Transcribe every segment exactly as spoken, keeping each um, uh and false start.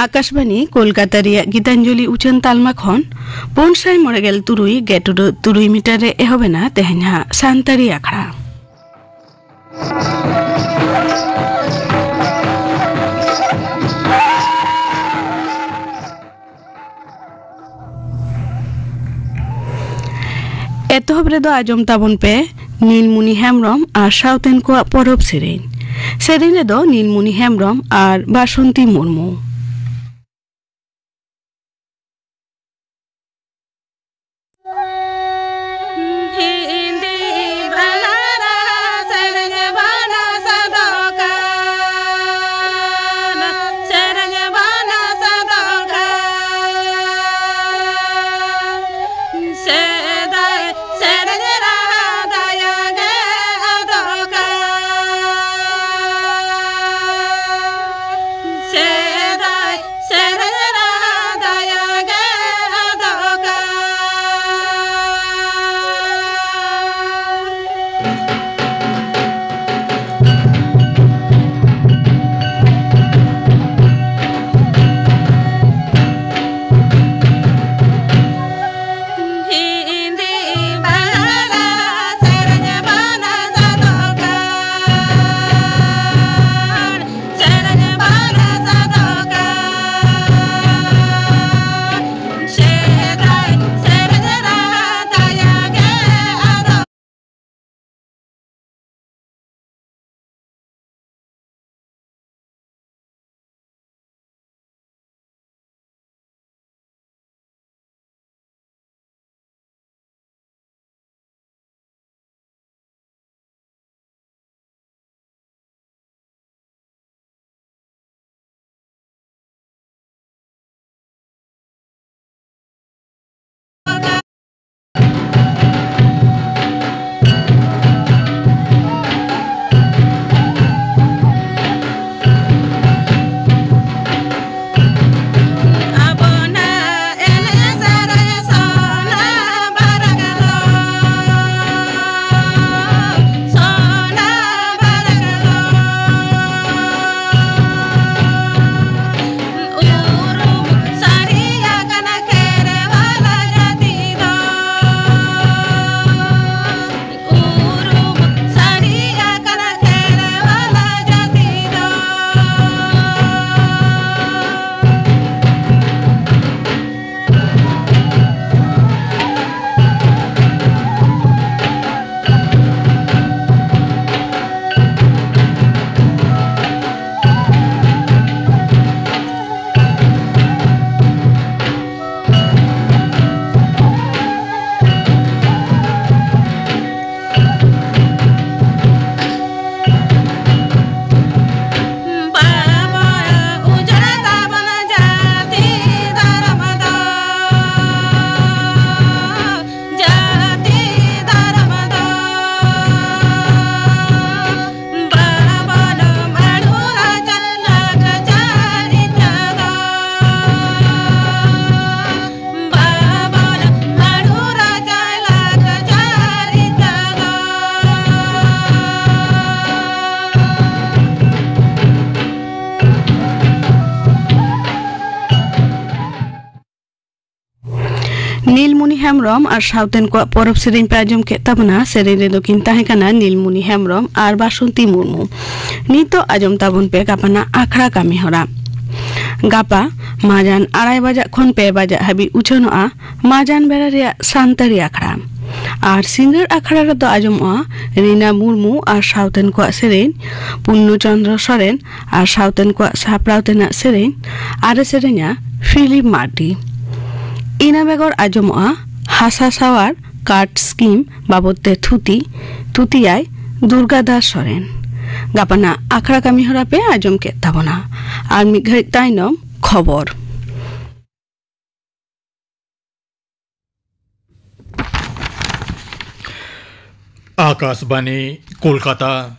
ᱟᱠᱟᱥᱵᱟᱱᱤ ᱠᱳᱞᱠᱟᱛᱟ ᱨᱮᱭᱟᱜ ᱜᱤᱛᱟᱧᱡᱚᱞᱤ ᱩᱪᱷᱟᱹᱱ ᱛᱟᱞᱢᱟ ᱠᱷᱚᱱ ᱯᱩᱱ ᱥᱟᱭ ᱢᱚᱬᱮ ᱜᱮᱞ ᱛᱩᱨᱩᱭ ᱜᱮᱴᱩᱰᱟᱹᱜ ᱛᱩᱨᱩᱭ ᱢᱤᱴᱟᱨ ᱨᱮ ᱮᱦᱚᱵ ᱮᱱᱟ ᱛᱮᱦᱮᱧᱟᱜ ᱥᱟᱱᱛᱟᱲᱤ ᱟᱠᱷᱲᱟ᱾ ᱮᱛᱚᱦᱚᱵ ᱨᱮᱫᱚ ᱟᱸᱡᱚᱢ ᱛᱟᱵᱚᱱ ᱯᱮ ᱱᱤᱞᱢᱩᱱᱤ ᱦᱮᱢᱵᱽᱨᱚᱢ ᱟᱨ ᱥᱟᱶᱛᱮᱱ ᱠᱚᱣᱟᱜ ᱯᱚᱨᱚᱵᱽ ᱥᱮᱨᱮᱧ᱾ ᱥᱮᱨᱮᱧ ᱨᱮᱫᱚ ᱱᱤᱞᱢᱩᱱᱤ ᱦᱮᱢᱵᱽᱨᱚᱢ ᱟᱨ ᱵᱟᱥᱚᱱᱛᱤ ᱢᱩᱨᱢᱩ᱾ ᱱᱤᱞᱢᱩᱱᱤ ᱦᱮᱢᱵᱽᱨᱚᱢ ᱟᱨ ᱥᱟᱶᱛᱮᱱ ᱠᱚᱣᱟᱜ ᱯᱚᱨᱚᱵᱽ ᱥᱮᱨᱮᱧ ᱯᱮ ᱟᱸᱡᱚᱢ ᱠᱮᱫ ᱛᱟᱵᱚᱱᱟ᱾ ᱥᱮᱨᱮᱧ ᱨᱮᱫᱚ ᱠᱤᱱ ᱛᱟᱦᱮᱸ ᱠᱟᱱᱟ ᱱᱤᱞᱢᱩᱱᱤ ᱦᱮᱢᱵᱽᱨᱚᱢ ᱟᱨ ᱵᱟᱥᱚᱱᱛᱤ ᱢᱩᱨᱢᱩ᱾ ᱱᱤᱛᱚᱜ ᱟᱸᱡᱚᱢ ᱛᱟᱵᱚᱱ ᱯᱮ ᱜᱟᱯᱟᱱᱟᱜ ᱟᱠᱷᱲᱟ ᱠᱟᱹᱢᱤ ᱦᱚᱨᱟ᱾ ᱜᱟᱯᱟ ᱢᱟᱡᱟᱱ ᱟᱲᱟᱭ ᱵᱟᱡᱟᱜ ᱠᱷᱚᱱ ᱯᱮ ᱵᱟᱡᱟᱜ ᱦᱟᱹᱵᱤᱡ ᱩᱪᱷᱟᱹᱱᱚᱜᱼᱟ ᱢᱟᱡᱟᱱ ᱵᱮᱲᱟ ᱨᱮᱭᱟᱜ ᱥᱟᱱᱛᱟᱲᱤ ᱟᱠᱷᱲᱟ᱾ ᱟᱨ ᱥᱤᱸᱜᱟᱹᱲ ᱟᱠᱷᱲᱟ ᱨᱮᱫᱚ ᱟᱸᱡᱚᱢᱚᱜᱼᱟ ᱨᱤᱱᱟ ᱢᱩᱨᱢᱩ ᱟᱨ ᱥᱟᱶᱛᱮᱱ ᱠᱚᱣᱟᱜ ᱥᱮᱨᱮᱧ, ᱯᱩᱨᱱᱚ ᱪᱚᱸᱫᱽᱨᱚ ᱥᱚᱨᱮᱱ ᱟᱨ ᱥᱟᱶᱛᱮᱱ ᱠᱚᱣᱟᱜ ᱥᱟᱯᱲᱟᱣ ᱛᱮᱱᱟᱜ ᱥᱮᱨᱮᱧ, ᱟᱨ ᱮ ᱥᱮᱨᱮᱧᱟ ᱯᱷᱤᱞᱤᱯ ᱢᱟᱨᱰᱤ᱾ ᱤᱱᱟᱹ ᱵᱮᱜᱚᱨ ᱟᱸᱡᱚᱢᱚᱜᱼᱟ ᱦᱟᱥᱟ ᱥᱟᱶᱟᱨ ᱠᱟᱨᱰ ᱥᱠᱤᱢ ᱵᱟᱵᱚᱫ ᱛᱮ ᱛᱷᱩᱛᱤ, ᱛᱷᱩᱛᱤᱭᱟᱭ ᱫᱩᱨᱜᱟ ᱫᱟᱥ ᱥᱚᱨᱮᱱ᱾ ᱜᱟᱯᱟᱱᱟᱜ ᱟᱠᱷᱲᱟ ᱠᱟᱹᱢᱤ ᱦᱚᱨᱟ ᱯᱮ ᱟᱸᱡᱚᱢ ᱠᱮᱫ ᱛᱟᱵᱚᱱᱟ᱾ ᱟᱨ ᱢᱤᱫ ᱜᱷᱟᱹᱲᱤᱡ ᱛᱟᱭᱱᱚᱢ ᱠᱷᱚᱵᱚᱨ᱾ ᱟᱠᱟᱥᱵᱟᱱᱤ, ᱠᱳᱞᱠᱟᱛᱟ᱾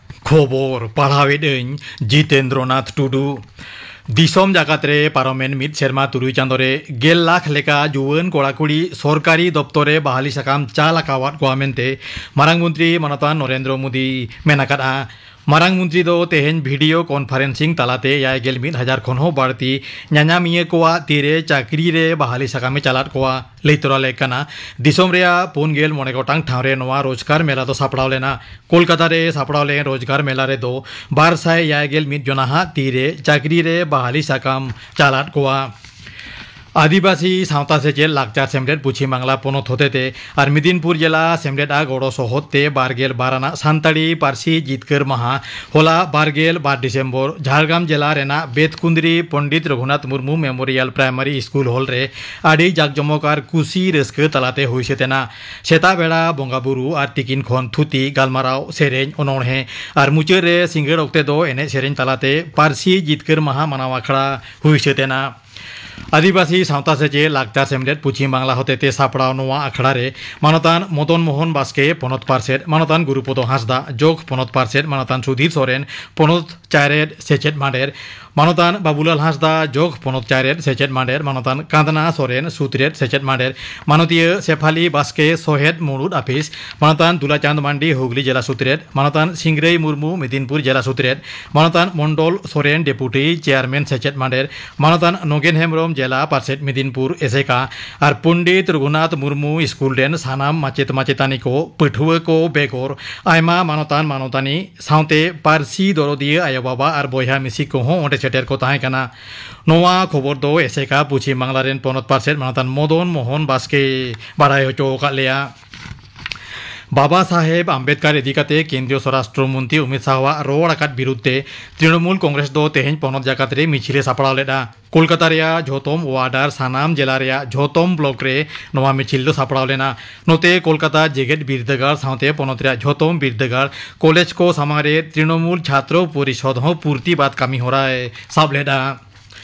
ᱠᱷᱚᱵᱚᱨ ᱯᱟᱲᱦᱟᱣᱮᱫ ᱟᱹᱧ ᱡᱤᱛᱮᱱᱫᱨᱚᱱᱟᱛᱷ ᱴᱩᱰᱩ᱾ ᱫᱤᱥᱚᱢ ᱡᱟᱠᱟᱛ ᱨᱮ ᱯᱟᱨᱚᱢᱮᱱ ᱢᱤᱫ ᱥᱮᱨᱢᱟ ᱛᱩᱨᱩᱭ ᱪᱟᱸᱫᱚ ᱨᱮ ᱜᱮᱞ ᱞᱟᱠᱷ ᱞᱮᱠᱟ ᱡᱩᱣᱟᱹᱱ ᱠᱚᱲᱟ ᱠᱩᱲᱤ ᱥᱚᱨᱠᱟᱨᱤ ᱫᱚᱯᱛᱚᱨ ᱨᱮ ᱵᱟᱦᱟᱞᱤ ᱥᱟᱠᱟᱢ ᱪᱟᱞ ᱟᱠᱟᱣᱟᱫ ᱠᱚᱣᱟ ᱢᱮᱱᱛᱮ ᱢᱟᱨᱟᱝ ᱢᱚᱱᱛᱨᱤ ᱢᱟᱱᱚᱛᱟᱱ ᱱᱚᱨᱮᱱᱫᱨᱚ ᱢᱳᱫᱤ ᱢᱮᱱ ᱟᱠᱟᱫᱼᱟ᱾ ᱢᱟᱨᱟᱝ ᱢᱚᱱᱛᱨᱤ ᱫᱚ ᱛᱮᱦᱮᱧ ᱵᱷᱤᱰᱤᱭᱳ ᱠᱚᱱᱯᱷᱟᱨᱮᱱᱥᱤᱝ ᱛᱟᱞᱟᱛᱮ ᱮᱭᱟᱭ ᱜᱮᱞ ᱢᱤᱫ ᱦᱟᱡᱟᱨ ᱠᱷᱚᱱ ᱦᱚᱸ ᱵᱟᱹᱲᱛᱤ ᱧᱟᱧᱟᱢᱤᱭᱟᱹ ᱠᱚᱣᱟᱜ ᱛᱤᱨᱮ ᱪᱟᱹᱠᱨᱤ ᱨᱮ ᱵᱟᱦᱟᱞᱤ ᱥᱟᱠᱟᱢᱮ ᱪᱟᱞᱟᱫ ᱠᱚᱣᱟ᱾ ᱞᱟᱹᱭ ᱛᱚᱨᱟ ᱞᱮᱠ ᱠᱟᱱᱟ, ᱫᱤᱥᱚᱢ ᱨᱮᱭᱟᱜ ᱯᱩᱱ ᱜᱮᱞ ᱢᱚᱬᱮ ᱜᱚᱴᱟᱝ ᱴᱷᱟᱶ ᱨᱮ ᱱᱚᱣᱟ ᱨᱳᱡᱽᱜᱟᱨ ᱢᱮᱞᱟ ᱫᱚ ᱥᱟᱯᱲᱟᱣ ᱞᱮᱱᱟ᱾ ᱠᱳᱞᱠᱟᱛᱟ ᱨᱮ ᱥᱟᱯᱲᱟᱣ ᱞᱮᱱ ᱨᱳᱡᱽᱜᱟᱨ ᱢᱮᱞᱟ ᱨᱮᱫᱚ ᱵᱟᱨ ᱥᱟᱭ ᱮᱭᱟᱭ ᱜᱮᱞ ᱢᱤᱫ ᱡᱚᱱᱟ ᱦᱟᱜ ᱛᱤᱨᱮ ᱪᱟᱹᱠᱨᱤ ᱨᱮ ᱵᱟᱦᱟᱞᱤ ᱥᱟᱠᱟᱢ ᱪᱟᱞᱟᱫ ᱠᱚᱣᱟ᱾ ᱟᱹᱫᱤᱵᱟᱹᱥᱤ ᱥᱟᱶᱛᱟ ᱥᱮᱪᱮᱫ ᱞᱟᱠᱪᱟᱨ ᱥᱮᱢᱞᱮᱫ ᱯᱚᱪᱷᱤᱢ ᱵᱟᱝᱞᱟ ᱯᱚᱱᱚᱛ ᱦᱚᱛᱮᱛᱮ ᱟᱨ ᱢᱮᱫᱤᱱᱯᱩᱨ ᱡᱮᱞᱟ ᱥᱮᱢᱞᱮᱫ ᱟᱜ ᱜᱚᱲᱚ ᱥᱚᱦᱚᱫ ᱛᱮ ᱵᱟᱨ ᱜᱮᱞ ᱵᱟᱨ ᱟᱱᱟᱜ ᱥᱟᱱᱛᱟᱲᱤ ᱯᱟᱹᱨᱥᱤ ᱡᱤᱛᱠᱟᱹᱨ ᱢᱟᱦᱟ ᱦᱚᱞᱟ ᱵᱟᱨ ᱜᱮᱞ ᱵᱟᱨ ᱰᱤᱥᱮᱢᱵᱚᱨ ᱡᱷᱟᱲᱜᱨᱟᱢ ᱡᱮᱞᱟ ᱨᱮᱱᱟᱜ Betkundri Pandit Raghunath Murmu memorial primary school hall ᱨᱮ ᱟᱹᱰᱤ ᱡᱟᱠᱡᱚᱢᱚᱠ ᱟᱨ ᱠᱩᱥᱤ ᱨᱟᱹᱥᱠᱟᱹ ᱛᱟᱞᱟᱛᱮ ᱦᱩᱭ ᱥᱟᱹᱛ ᱮᱱᱟ᱾ ᱥᱮᱛᱟᱜ ᱵᱮᱲᱟ ᱵᱚᱸᱜᱟ ᱵᱩᱨᱩ ᱟᱨ ᱛᱤᱠᱤᱱ ᱠᱷᱚᱱ ᱛᱷᱩᱛᱤ, ᱜᱟᱞᱢᱟᱨᱟᱣ, ᱥᱮᱨᱮᱧ, ᱚᱱᱚᱬᱦᱮ ᱟᱨ ᱢᱩᱪᱟᱹᱫ ᱨᱮ ᱥᱤᱸᱜᱟᱹᱲ ᱚᱠᱛᱮ ᱫᱚ ᱮᱱᱮᱡ ᱥᱮᱨᱮᱧ ᱛᱟᱞᱟᱛᱮ ᱯᱟᱹᱨᱥᱤ ᱡᱤᱛᱠᱟᱹᱨ ᱢᱟᱦᱟ ᱢᱟᱱᱟᱣ ᱟᱠᱷᱲᱟ ᱦᱩᱭ ᱥᱟᱹᱛ ᱮᱱᱟ᱾ ᱟᱹᱫᱤᱵᱟᱹᱥᱤ ᱥᱟᱶᱛᱟ ᱥᱮᱪᱮᱫ ᱞᱟᱠᱪᱟᱨ ᱥᱮᱢᱞᱮᱫ ᱯᱚᱪᱷᱤᱢ ᱵᱟᱝᱞᱟ ᱦᱚᱛᱮᱛᱮ ᱥᱟᱯᱲᱟᱣ ᱱᱚᱣᱟ ᱟᱠᱷᱲᱟ ᱨᱮ ᱢᱟᱱᱚᱛᱟᱱ ᱢᱚᱫᱚᱱ ᱢᱳᱦᱚᱱ ᱵᱟᱥᱠᱮ, ᱯᱚᱱᱚᱛ ᱯᱟᱨᱥᱮᱛ ᱢᱟᱱᱚᱛᱟᱱ ᱜᱩᱨᱩᱯᱚᱫᱚ ᱦᱟᱸᱥᱫᱟ, ᱡᱚᱜᱽ ᱯᱚᱱᱚᱛ ᱯᱟᱨᱥᱮᱛ ᱢᱟᱱᱚᱛᱟᱱ ᱥᱩᱫᱷᱤᱨ ᱥᱚᱨᱮᱱ, ᱯᱚᱱᱚᱛ ᱪᱟᱨᱮᱫ ᱥᱮᱪᱮᱫ ᱢᱟᱰᱮᱨ ᱢᱟᱱᱚᱛᱟᱱ ᱵᱟᱵᱩᱞᱟᱞ ᱦᱟᱸᱥᱫᱟ, ᱡᱚᱜᱽ ᱯᱚᱱᱚᱛ ᱪᱟᱨᱮᱛ ᱥᱮᱪᱮᱫ ᱢᱟᱰᱮᱨ, ᱢᱟᱱᱚᱛᱟᱱ ᱠᱟᱸᱫᱽᱱᱟ ᱥᱚᱨᱮᱱ, ᱥᱩᱛᱨᱮᱛ ᱥᱮᱪᱮᱫ ᱢᱟᱰᱮᱨ, ᱢᱟᱱᱚᱛᱤᱭᱟᱹ ᱥᱮᱯᱷᱟᱞᱤ ᱵᱟᱥᱠᱮ, ᱥᱚᱦᱮᱫ ᱢᱩᱲᱩᱫ ᱟᱹᱯᱤᱥ, ᱢᱟᱱᱚᱛᱟᱱ ᱫᱩᱞᱟᱪᱟᱸᱫᱽ ᱢᱟᱱᱰᱤ, ᱦᱩᱜᱽᱞᱤ ᱡᱮᱞᱟ ᱥᱩᱛᱨᱮᱛ, ᱢᱟᱱᱚᱛᱟᱱ ᱥᱤᱝᱨᱟᱹᱭ ᱢᱩᱨᱢᱩ, ᱢᱮᱫᱤᱱᱯᱩᱨ ᱡᱮᱞᱟ ᱥᱩᱛᱨᱮᱛ, ᱢᱟᱱᱚᱛᱟᱱ ᱢᱚᱱᱰᱚᱞ ᱥᱚᱨᱮᱱ, ᱰᱮᱯᱩᱴᱤ ᱪᱮᱭᱟᱨᱢᱮᱱ ᱥᱮᱪᱮᱫ ᱢᱟᱰᱮᱨ, ᱢᱟᱱᱚᱛᱟᱱ ᱱᱚᱜᱮᱱ ᱦᱮᱢᱵᱨᱚᱢ, ᱡᱮᱞᱟ ᱯᱟᱨᱥᱮᱛ, ᱢᱮᱫᱤᱱᱯᱩᱨ ᱮᱥᱮᱠᱟ, ᱟᱨ ᱯᱚᱱᱰᱤᱛ ᱨᱚᱜᱷᱩᱱᱟᱛᱷ ᱢᱩᱨᱢᱩ ᱥᱠᱩᱞ ᱨᱮᱱ ᱥᱟᱱᱟᱢ ᱢᱟᱪᱮᱛ ᱢᱟᱪᱮᱛᱟᱹᱱᱤ ᱠᱚ, ᱯᱟᱹᱴᱷᱩᱣᱟᱹ ᱠᱚ ᱵᱮᱜᱚᱨ ᱟᱭᱢᱟ ᱢᱟᱱᱚᱛᱟᱱ ᱢᱟᱱᱚᱛᱟᱹᱱᱤ ᱥᱟᱶᱛᱮ ᱯᱟᱹᱨᱥᱤ ᱫᱚᱨᱚᱫᱤᱭᱟᱹ ᱟᱭᱳᱼᱵᱟᱵᱟ ᱟᱨ ᱵᱚᱭᱦᱟ ᱢᱤᱥᱤ ᱠᱚᱦᱚᱸ ᱚᱸᱰᱮ ᱥᱮᱴᱮᱨ ᱠᱚ ᱛᱟᱦᱮᱸ ᱠᱟᱱᱟ᱾ ᱱᱚᱣᱟ ᱠᱷᱚᱵᱚᱨ ᱫᱚ ᱮᱥᱮᱠᱟ ᱯᱚᱪᱷᱤᱢ ᱵᱟᱝᱞᱟ ᱨᱮᱱ ᱯᱚᱱᱚᱛ ᱯᱟᱨᱥᱮᱛ ᱢᱟᱱᱚᱛᱟᱱ ᱢᱚᱫᱚᱱ ᱢᱳᱦᱚᱱ ᱵᱟᱥᱠᱮ ᱵᱟᱲᱟᱭ ᱦᱚᱪᱚ ᱟᱠᱟᱫ ᱞᱮᱭᱟ᱾ ᱵᱟᱵᱟ ᱥᱟᱦᱮᱵᱽ ᱟᱢᱵᱮᱫᱽᱠᱟᱨ ᱤᱫᱤ ᱠᱟᱛᱮ ᱠᱮᱱᱫᱨᱤᱭᱚ ᱥᱚᱨᱟᱥᱴᱨᱚ ᱢᱚᱱᱛᱨᱤ ᱚᱢᱤᱛ ᱥᱟᱦᱟᱣᱟᱜ ᱨᱚᱲ ᱟᱠᱟᱫ ᱵᱤᱨᱩᱫᱽ ᱛᱮ ᱛᱨᱤᱱᱚᱢᱩᱞ ᱠᱚᱝᱜᱨᱮᱥ ᱫᱚ ᱛᱮᱦᱮᱧ ᱯᱚᱱᱚᱛ ᱡᱟᱠᱟᱛ ᱨᱮ ᱢᱤᱪᱷᱤᱞ ᱮ ᱥᱟᱯᱲᱟᱣ ᱞᱮᱫᱼᱟ᱾ ᱠᱳᱞᱠᱟᱛᱟ ᱨᱮᱭᱟᱜ ᱡᱷᱚᱛᱚᱢ ᱣᱟᱨᱰ ᱟᱨ ᱥᱟᱱᱟᱢ ᱡᱮᱞᱟ ᱨᱮᱭᱟᱜ ᱡᱷᱚᱛᱚᱢ ᱵᱞᱚᱠ ᱨᱮ ᱱᱚᱣᱟ ᱢᱤᱪᱷᱤᱞ ᱫᱚ ᱥᱟᱯᱲᱟᱣ ᱞᱮᱱᱟ᱾ ᱱᱚᱛᱮ ᱠᱳᱞᱠᱟᱛᱟ ᱡᱮᱜᱮᱛ ᱵᱤᱨᱫᱟᱹᱜᱟᱲ ᱥᱟᱶᱛᱮ ᱯᱚᱱᱚᱛ ᱨᱮᱭᱟᱜ ᱡᱷᱚᱛᱚᱢ ᱵᱤᱨᱫᱟᱹᱜᱟᱲ, ᱠᱚᱞᱮᱡᱽ ᱠᱚ ᱥᱟᱢᱟᱝ ᱨᱮ ᱛᱨᱤᱱᱚᱢᱩᱞ ᱪᱷᱟᱛᱨᱚ ᱯᱚᱨᱤᱥᱚᱫᱽ ᱦᱚᱸ ᱯᱩᱨᱛᱤᱵᱟᱫ ᱠᱟᱹᱢᱤ ᱦᱚᱨᱟᱭ ᱥᱟᱵ ᱞᱮᱫᱼᱟ᱾